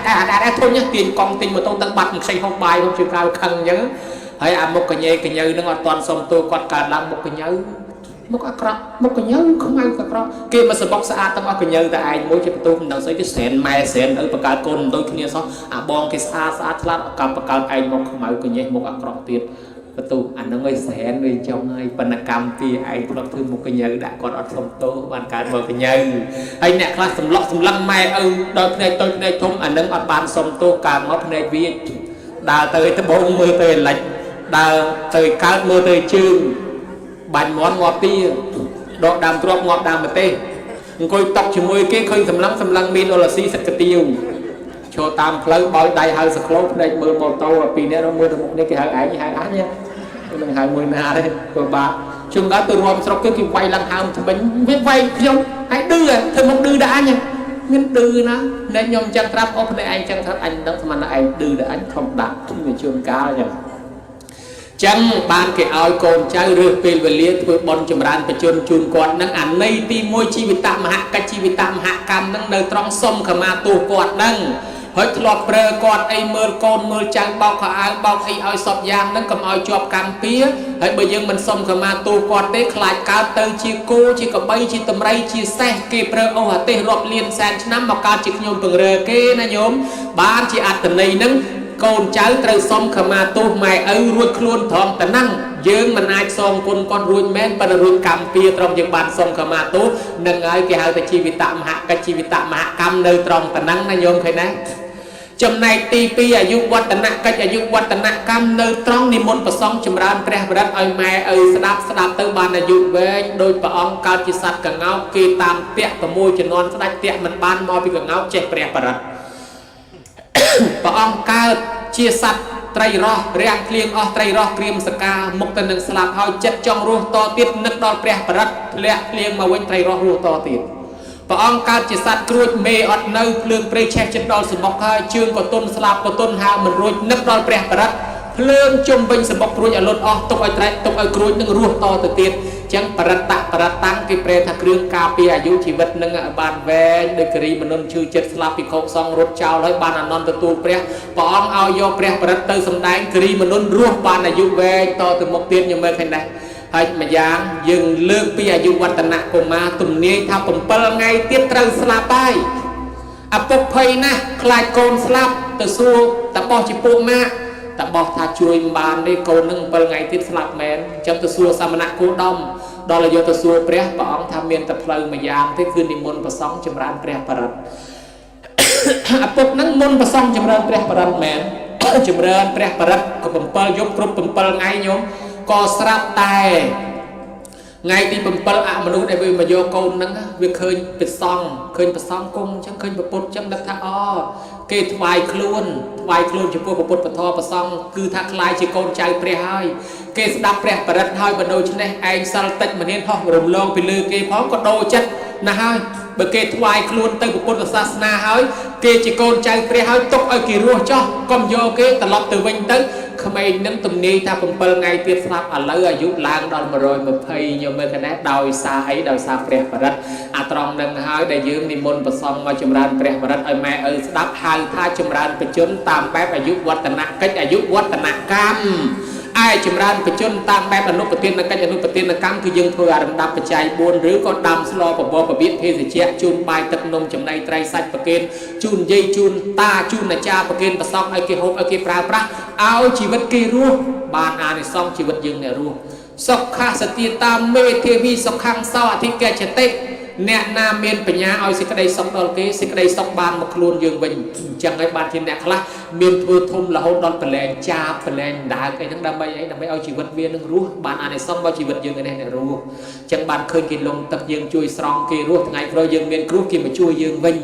អាធុញទាញកង់ទិញម៉ូតូទៅបាត់ខ្ចីហូបបាយខ្ញុំជឿកៅខឹងអញ្ចឹងហើយអាមុខកញ៉េកញើនឹងអត់ទាន់សុំទោគាត់កើតឡើងមុខកញើមុខអាក្រក់មុខកញើខ្មៅអាក្រក់គេមកសបុកស្អាតទាំងអស់កញើតែឯងមួយជាបន្ទោមិនដឹងស្អីទេសែនម៉ែសែនឪបង្កើតកូនមិនដូចគ្នាសោះអាបងគេស្អាតស្អាតឆ្លាតកាប់បង្កើតឯងមកខ្មៅកញេះមុខអាក្រក់ទៀតបន្ទោអានឹងឯងសែនវាចង់ហើយបណ្ណកម្មពីឯងធ្លាប់ធ្វើមុខកញើដាក់គាត់អត់សុំទោសបានកើតមកកញើហើយអ្នកខ្លះសម្លក់សម្លឹងម៉ែឪដល់ភ្នែកតូចភ្នែកធំអានឹងអត់បានសុំទោសកើតមកភ្នែកវាដើរទៅត្បូងមើលទៅលិចដើរទៅកើតមើលទៅជើងបាញ់មន់ងាប់ទីដកដើមទ្របងាប់ដើមម្ទេសអង្គុយតុកជាមួយគេឃើញសម្លឹងសម្លឹងមានអូឡាស៊ីសិតកាទៀវឈរតាមផ្លូវបោយដៃហៅសក្លោភ្នែកមើលម៉ូតូអាពីរនាក់មើលទៅមុខនេះគេហៅឯងហៅអញនឹងហៅមួយណាទេក៏បាក់ជួនកាលទៅរួមស្រុកគេគេវាយឡើងហើមថ្មិញវាវាយខ្ញុំហើយឌឺធ្វើមុខឌឺដាក់អញ មានឌឺណាអ្នកខ្ញុំចឹងត្រាប់អូភ្នែកឯងចឹងត្រាប់អញដឹងស្មានតែឯងឌឺតែអញខំដាក់វាជួនកាលចឹងចឹងបានគេឲ្យកូនចៅរើសពេលវេលាធ្វើបុណ្យចម្រើនបជនជូនគាត់នឹងអាន័យទី1ជីវិតមហកិច្ចជីវិតមហកម្មនឹងនៅត្រង់សុំខមាទោសគាត់នឹងហើយធ្លាប់ប្រើគាត់អីមើលកូនមើលចៅបោកខោអាវបោកអីឲ្យសពយ៉ាងហ្នឹងកុំឲ្យជាប់កម្មពៀហើយបើយើងមិនសុំខមាទោសគាត់ទេខ្លាចកើតទៅជាគោជាកបីជាតម្រៃជាសេះគេប្រើអូសអាទេសរាប់លានសែនឆ្នាំមកកើតជាខ្ញុំពង្រើគេណាញោមបានជាអត្តន័យហ្នឹងកូនចៅត្រូវសុំខមាទោសម៉ែឪរួចខ្លួនត្រង់តែហ្នឹងយើងមិនអាចសងគុណគាត់រួចមែនប៉ុន្តែរួចកម្មពៀត្រង់យើងបានសុំខមាទោសនឹងហើយគេហៅថាជីវិតមហកិច្ចជីវិតមហកម្មនៅត្រង់តែហ្នឹងណាញោមឃើញណាចំណែកទី2អាយុវឌ្ឍនកិច្ចអាយុវឌ្ឍនកម្មនៅត្រង់និមន្តប្រសង់ចម្រើនព្រះបរិត្តឲ្យម៉ែឪស្ដាប់ស្ដាប់ទៅបានអាយុវែងដោយព្រះអង្គកើតជាសត្វកងោកគេតាមតាក់6ជំនាន់ស្ដេចតាក់មិនបានមកពីកងោកចេះព្រះបរិត្តព្រះអង្គកើតជាសត្វត្រីរស់រាំងភ្លៀងអស់ត្រីរស់ក្រៀមសកាមុខទៅនឹងស្លាប់ហើយចិត្តចង់រស់តទៀតនឹកដល់ព្រះបរិត្តធ្លាក់ភ្លៀងមកវិញត្រីរស់រស់តទៀតព្រះអង្គកើតជាសត្វក្រួចមេអត់នៅភ្លើងព្រៃឆេះចិត្តដល់សមុកហើយជើងក៏ទុនស្លាប់ក៏ទុនហើមិនរួចនឹកដល់ព្រះបរិត្តភ្លើងជុំវិញសមុកក្រួចឲ្យលុតអស់ទុកឲ្យត្រែកទុកឲ្យក្រួចនឹងរស់តទៅទៀតចឹងបរិត្តបរិត្តតាំងគេប្រែថាគ្រឿងការពារអាយុជីវិតនឹងបានវែងដោយគិរីមនុស្សឈឺចិត្តស្លាប់ពីខោសងរត់ចោលហើយបានអានន្ទទទួលព្រះព្រះអង្គឲ្យយកព្រះបរិត្តទៅសម្ដែងគិរីមនុស្សរស់បានអាយុវែងតទៅមុខទៀតញមើលឃើញដែរហើយម្យ៉ាងយើងលើកពីអាយុវឌ្ឍនៈកុមារទំនាយថា7ថ្ងៃទៀតត្រូវស្លាប់ហើយឪពុកភ័យណាស់ខ្លាចកូនស្លាប់ទៅសួរតបោះជាពួកម៉ាក់តបោះថាជួយមិនបានទេកូននឹង7ថ្ងៃទៀតស្លាប់មែនអញ្ចឹងទៅសួរសមណៈគោដមដល់យកទៅសួរព្រះព្រះអង្គថាមានតែផ្លូវមួយយ៉ាងទេគឺនិមន្តប្រសង់ចម្រើនព្រះបរិត្តឪពុកនឹងមុនប្រសង់ចម្រើនព្រះបរិត្តមែនចម្រើនព្រះបរិត្តក៏7យប់គ្រប់7ថ្ងៃញោមក៏ស្រាប់តែថ្ងៃទី7អមនុស្សដែលវាមកយកកូនហ្នឹងវាឃើញព្រះសង្ឃឃើញព្រះសង្ឃគង់អញ្ចឹងឃើញព្រះពុទ្ធអញ្ចឹងដឹកថាអូគេថ្វាយខ្លួនថ្វាយខ្លួនចំពោះព្រះពុទ្ធពធព្រះសង្ឃគឺថាក្លាយជាកូនចៅព្រះហើយគេស្ដាប់ព្រះបរិត្តហើយបើដូច្នេះឯងសិលតិចមិនហ៊ានហោះរំលងពីលើគេផងក៏ដូរចិត្តណាស់ហើយបើគេថ្វាយខ្លួនទៅពុទ្ធសាសនាហើយគេជាកូនចៅព្រះហើយទុកឲ្យគេរស់ចោះកុំយកគេត្រឡប់ទៅវិញទៅក្មេងនឹងទំនាយថា7ថ្ងៃទៀតស្លាប់ឥឡូវអាយុឡើងដល់120ញោមមើលកណេះដោយសារអីដោយសារព្រះបរិត្តអាត្រង់នឹងហើយដែលយើងនិមន្តប្រសង់មកចម្រើនព្រះបរិត្តឲ្យម៉ែឪស្ដាប់ហៅថាចម្រើនបជនតាមបែបអាយុវឌ្ឍនកិច្ចអាយុវឌ្ឍនកម្មឯចម្រើនបជនតាមបែបអនុប្រទានកិច្ចអនុប្រទានកម្មគឺយើងធ្វើអារំដាប់បច្ច័យ4ឬក៏ដាំស្លបបរបៀបភេសជ្ជៈជូនបាយទឹកនំចំណីត្រីសាច់ប្រគេនជូនយាយជូនតាជូនអាចារ្យប្រគេនប្រសពឲ្យគេហូបឲ្យគេប្រើប្រាស់ឲ្យជីវិតគេរស់បានអានិសង្សជីវិតយើងអ្នករស់សុខសទាតាមមេធាវីសុខੰសោអធិកចតិអ្នកណាមានបញ្ញាឲ្យសេចក្តីសុខដល់គេសេចក្តីសុខបានមកខ្លួនយើងវិញអញ្ចឹងហើយបានជាអ្នកខ្លះមានធ្វើធំរហូតដល់ប្រឡែងចាបប្រឡែងដើកអីហ្នឹងដើម្បីអីដើម្បីឲ្យជីវិតវានឹងរស់បានអានិសង្សរបស់ជីវិតយើងនេះអ្នករស់អញ្ចឹងបានឃើញគេលងទឹកយើងជួយស្រង់គេរស់ថ្ងៃក្រោយយើងមានគ្រោះគេមកជួយយើងវិញ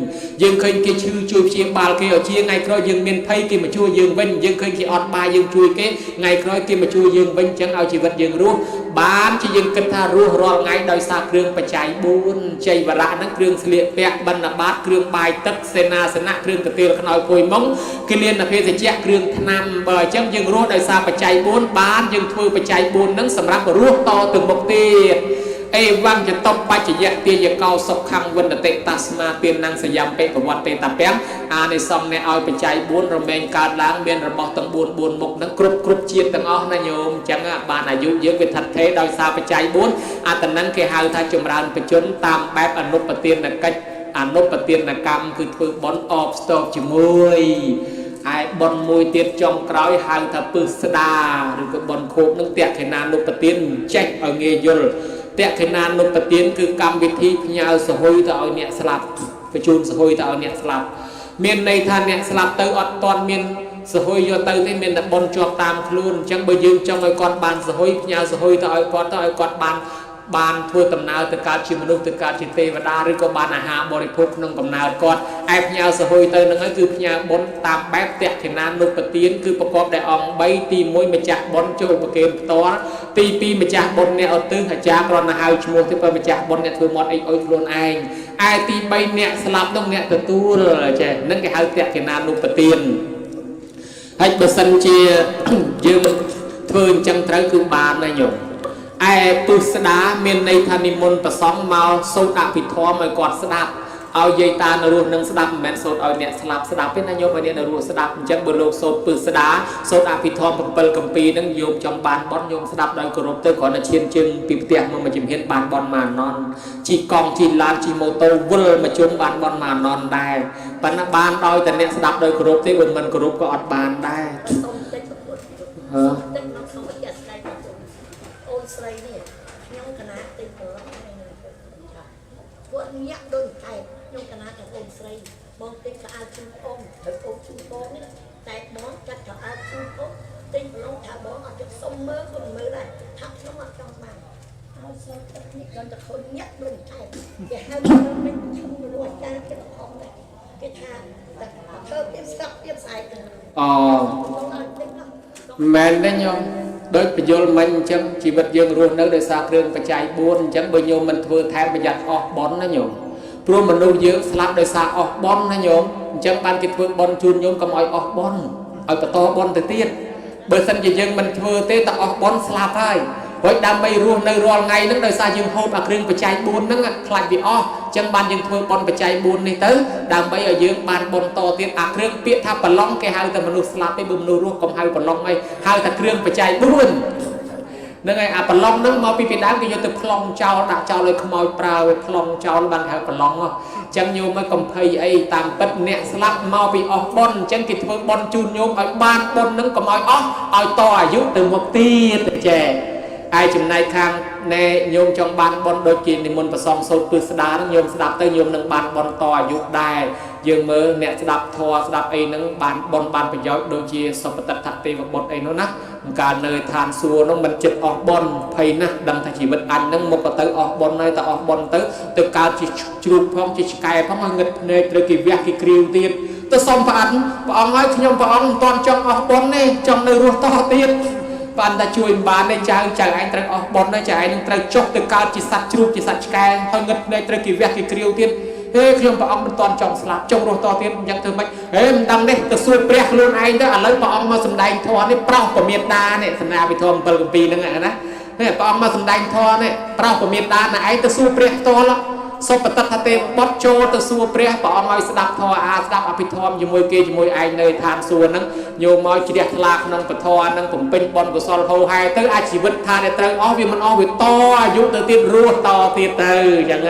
យើងឃើញគេឈឺជួយព្យាបាលគេឲ្យជាថ្ងៃក្រោយយើងមានភ័យគេមកជួយយើងវិញយើងឃើញគេអត់បាយយើងជួយគេថ្ងៃក្រោយគេមកជួយយើងវិញអញ្ចឹងឲ្យជីវិតយើងរស់បានជាយើងគិតថារស់រាល់ថ្ងៃដោយសារគ្រឿងបច្ច័យ4ជ័យវរៈហ្នឹងគ្រឿងស្លៀកពាក់បណ្ឌបាតគ្រឿងបាយទឹកសេនាសនៈគ្រឿងកាទៀលខ្នើយភួយមុងគលានភេសជ្ជៈគ្រឿងថ្នាំបើអញ្ចឹងយើងរស់ដោយសារបច្ច័យ4បានយើងធ្វើបច្ច័យ4ហ្នឹងសម្រាប់រស់តទៅមុខទៀតអេវង្សចតបច្ចយៈទាយកោសុខੰវិនតិតាស្មាទាននੰសយំពេប្រវត្តិទេតាពាំងអានិសង្សអ្នកឲ្យបច្ច័យ4រមែងកើតឡើងមានរបស់ទាំង4 4មុខហ្នឹងគ្រប់គ្រប់ជាតិទាំងអស់ណាញោមអញ្ចឹងបានអាយុយើងវាថិតថេរដោយសារបច្ច័យ4អាតនឹងគេហៅថាចម្រើនបជនតាមបែបអនុប្រទានកិច្ចអនុប្រទានកម្មគឺធ្វើបុណ្យអបស្ទប់ជាមួយឯបុណ្យមួយទៀតចុងក្រោយហៅថាពឹសស្ដាឬក៏បុណ្យខូបនឹងតក្ខិណានុប្រទានចេះឲ្យងាយយល់តក្ខិណានុប្រទានគឺកម្មវិធីផ្ញើសហុយទៅឲ្យអ្នកស្លាប់បញ្ជូនសហុយទៅឲ្យអ្នកស្លាប់មានន័យថាអ្នកស្លាប់ទៅអត់ទាន់មានសហុយយកទៅទេមានតែបុណ្យជាប់តាមខ្លួនអញ្ចឹងបើយើងចង់ឲ្យគាត់បានសហុយផ្ញើសហុយទៅឲ្យគាត់ទៅឲ្យគាត់បានធ្វើដំណើរទៅកើតជាមនុស្សទៅកើតជាទេវតាឬក៏បានអាហារបរិភោគក្នុងកំណើតគាត់ឯផ្ញើសហុយទៅនឹងហើយគឺផ្ញើបុណ្យតាមបែបតក្ខិណានុប្រទានគឺប្រកបដោយអង្គ3ទី1ម្ចាស់បុណ្យចូលប្រគេនផ្ទាល់ទី2ម្ចាស់បុណ្យអ្នកឧទ្ទិសអាចារ្យគ្រាន់តែហៅឈ្មោះទេបើម្ចាស់បុណ្យអ្នកធ្វើមាត់អីអុយខ្លួនឯង ឯទី3អ្នកស្លាប់នោះអ្នកទទួលចេះនឹងគេហៅតក្កិណានុបទានហើយបើសិនជាយើងធ្វើអញ្ចឹងត្រូវគឺបានណាញោមឯពុស្ដាមានន័យថានិមន្តប្រសង់មកសូត្រអភិធម្មឲ្យគាត់ស្ដាប់ឲ្យយាយតានៅរស់នឹងស្ដាប់មិនមែនសូត្រឲ្យអ្នកស្លាប់ស្ដាប់ទេណាញោមឲ្យអ្នកនៅរស់ស្ដាប់អញ្ចឹងបើលោកសូត្រពឹស្ដាសូត្រអភិធម្ម7កម្ពីហ្នឹងញោមចង់បានបន់ញោមស្ដាប់ដោយគោរពទៅគ្រាន់តែឈានជើងពីផ្ទះមកមួយជំហានបានបន់មួយអនន់ជីកង់ជីឡានជីម៉ូតូវិលមកជុំបានបន់មួយអនន់ដែរប៉ុន្តែបានដោយតែអ្នកស្ដាប់ដោយគោរពទេបើមិនគោរពក៏អត់បានដែរ សូមតិចប្រពុត ហឺ តិចមកសូមអធិស្ឋានអូនស្រីនេះខ្ញុំកណាទិញប្រឡងថ្ងៃនេះពួកញាក់ដូចតែខ្ញុំកណាទាំងអូនស្រីបងទិញខោអាវជូនអូនត្រូវអូនជូនបងនេះតែបងចាត់ខោអាវជូនអូនទិញប្រឡងថាបងអត់ចង់សុំមើលក៏មើលដែរថាខ្ញុំអត់ចង់បានហើយសូមទឹកនេះគាត់ទៅខូនញាក់ដូចតែគេហៅខ្ញុំមិនឈឹងរស់ចាគេខំដែរគេថាតែធ្វើទៀតស្ដាប់ទៀតស្អែកទៅ អូ បងឲ្យទិញនោះ មែនទេញោមដូចបញ្យលមិញអញ្ចឹងជីវិតយើងរស់នៅដោយសារគ្រឿងបច្ច័យ4អញ្ចឹងបើញោមមិនធ្វើថែមប្រយ័ត្នអស់បុណ្យណាញោមព្រោះមនុស្សយើងស្លាប់ដោយសារអស់បុណ្យណាញោមអញ្ចឹងបានគេធ្វើបុណ្យជូនញោមកុំឲ្យអស់បុណ្យឲ្យបន្តបុណ្យទៅទៀតបើសិនជាយើងមិនធ្វើទេតើអស់បុណ្យស្លាប់ហើយហើយដើម្បីរស់នៅរាល់ថ្ងៃហ្នឹងដោយសារយើងហូបអាគ្រឿងបច្ច័យ4ហ្នឹងខ្លាចវាអស់អញ្ចឹងបានយើងធ្វើបុណ្យបច្ច័យ4នេះទៅដើម្បីឲ្យយើងបានបុណ្យតទៀតអាគ្រឿងពាក្យថាប្រឡងគេហៅតែមនុស្សស្លាប់ទេបើមនុស្សរស់កុំហៅប្រឡងអីហៅតែគ្រឿងបច្ច័យ4ហ្នឹងហើយអាប្រឡងហ្នឹងមកពីពីដើមគេយកទៅប្លង់ចោលដាក់ចោលឲ្យខ្មោចប្រើវាប្លង់ចោលបានហៅប្រឡងហ៎អញ្ចឹងញោមមកកំភៃអីតាមពិតអ្នកស្លាប់មកពីអស់បុណ្យអញ្ចឹងគេធ្វើបុណ្យជូនញោមឲ្យបានបុណ្យហ្នឹងកុំឲ្យអស់ឲ្យតអាយុទៅមុខទៀតចេះឯចំណែកខាងណែញោមចង់បានបុណ្យដូចជានិមន្តប្រសងសូត្រពឹស្ដាហ្នឹងញោមស្ដាប់ទៅញោមនឹងបានបុណ្យតអាយុដែរយើងមើលអ្នកស្ដាប់ធម៌ស្ដាប់អីហ្នឹងបានបុណ្យបានប្រយោជន៍ដូចជាសុបតិដ្ឋទេវបុត្រអីនោះណាកាលនៅឋានសួគ៌នោះមិនចិត្តអស់បុណ្យភ័យណាស់ដឹងថាជីវិតអញហ្នឹងមកក៏ទៅអស់បុណ្យហើយតែអស់បុណ្យទៅទៅកើតជាជ្រូកផងជាឆ្កែផងហើយងឹតភ្នែកត្រូវគេវះគេគ្រាវទៀតទៅសុំព្រះអិនព្រះអង្គហើយខ្ញុំព្រះអង្គមិនទាន់ចង់អស់បុណ្យទេចង់នៅរស់តទៀតបានតែជួយមិនបានទេចៅចៅឯងត្រូវអស់បុណ្យហើយចៅឯងនឹងត្រូវចុះទៅកើតជាសត្វជ្រូកជាសត្វឆ្កែហើយងឹតភ្នែកត្រូវគេវះគេគ្រាវទៀតហេខ្ញុំព្រះអង្គមិនទាន់ចង់ស្លាប់ចង់រស់តទៀតអញ្ចឹងធ្វើម៉េចហេមិនដឹងទេទៅសួរព្រះខ្លួនឯងទៅឥឡូវព្រះអង្គមកសម្ដែងធម៌នេះប្រោសពមេដានេះសំណាពិធម៌7កម្ពីហ្នឹងណានេះព្រះអង្គមកសម្ដែងធម៌នេះប្រោសពមេដាណាឯងទៅសួរព្រះផ្ទាល់សុបតិដ្ឋទេបុត្រចូលទៅសួរព្រះព្រះអង្គឲ្យស្ដាប់ធម៌អាស្ដាប់អភិធម្មជាមួយគេជាមួយឯងនៅឋានសួគ៌ហ្នឹងញោមមកជ្រះថ្លាក្នុងពធហ្នឹងបំពេញបុណ្យកុសលហូហែទៅអាជីវិតថាដែលត្រូវអស់វាមិនអស់វាតអាយុទៅទៀតរស់តទៀតទៅអញ្ចឹង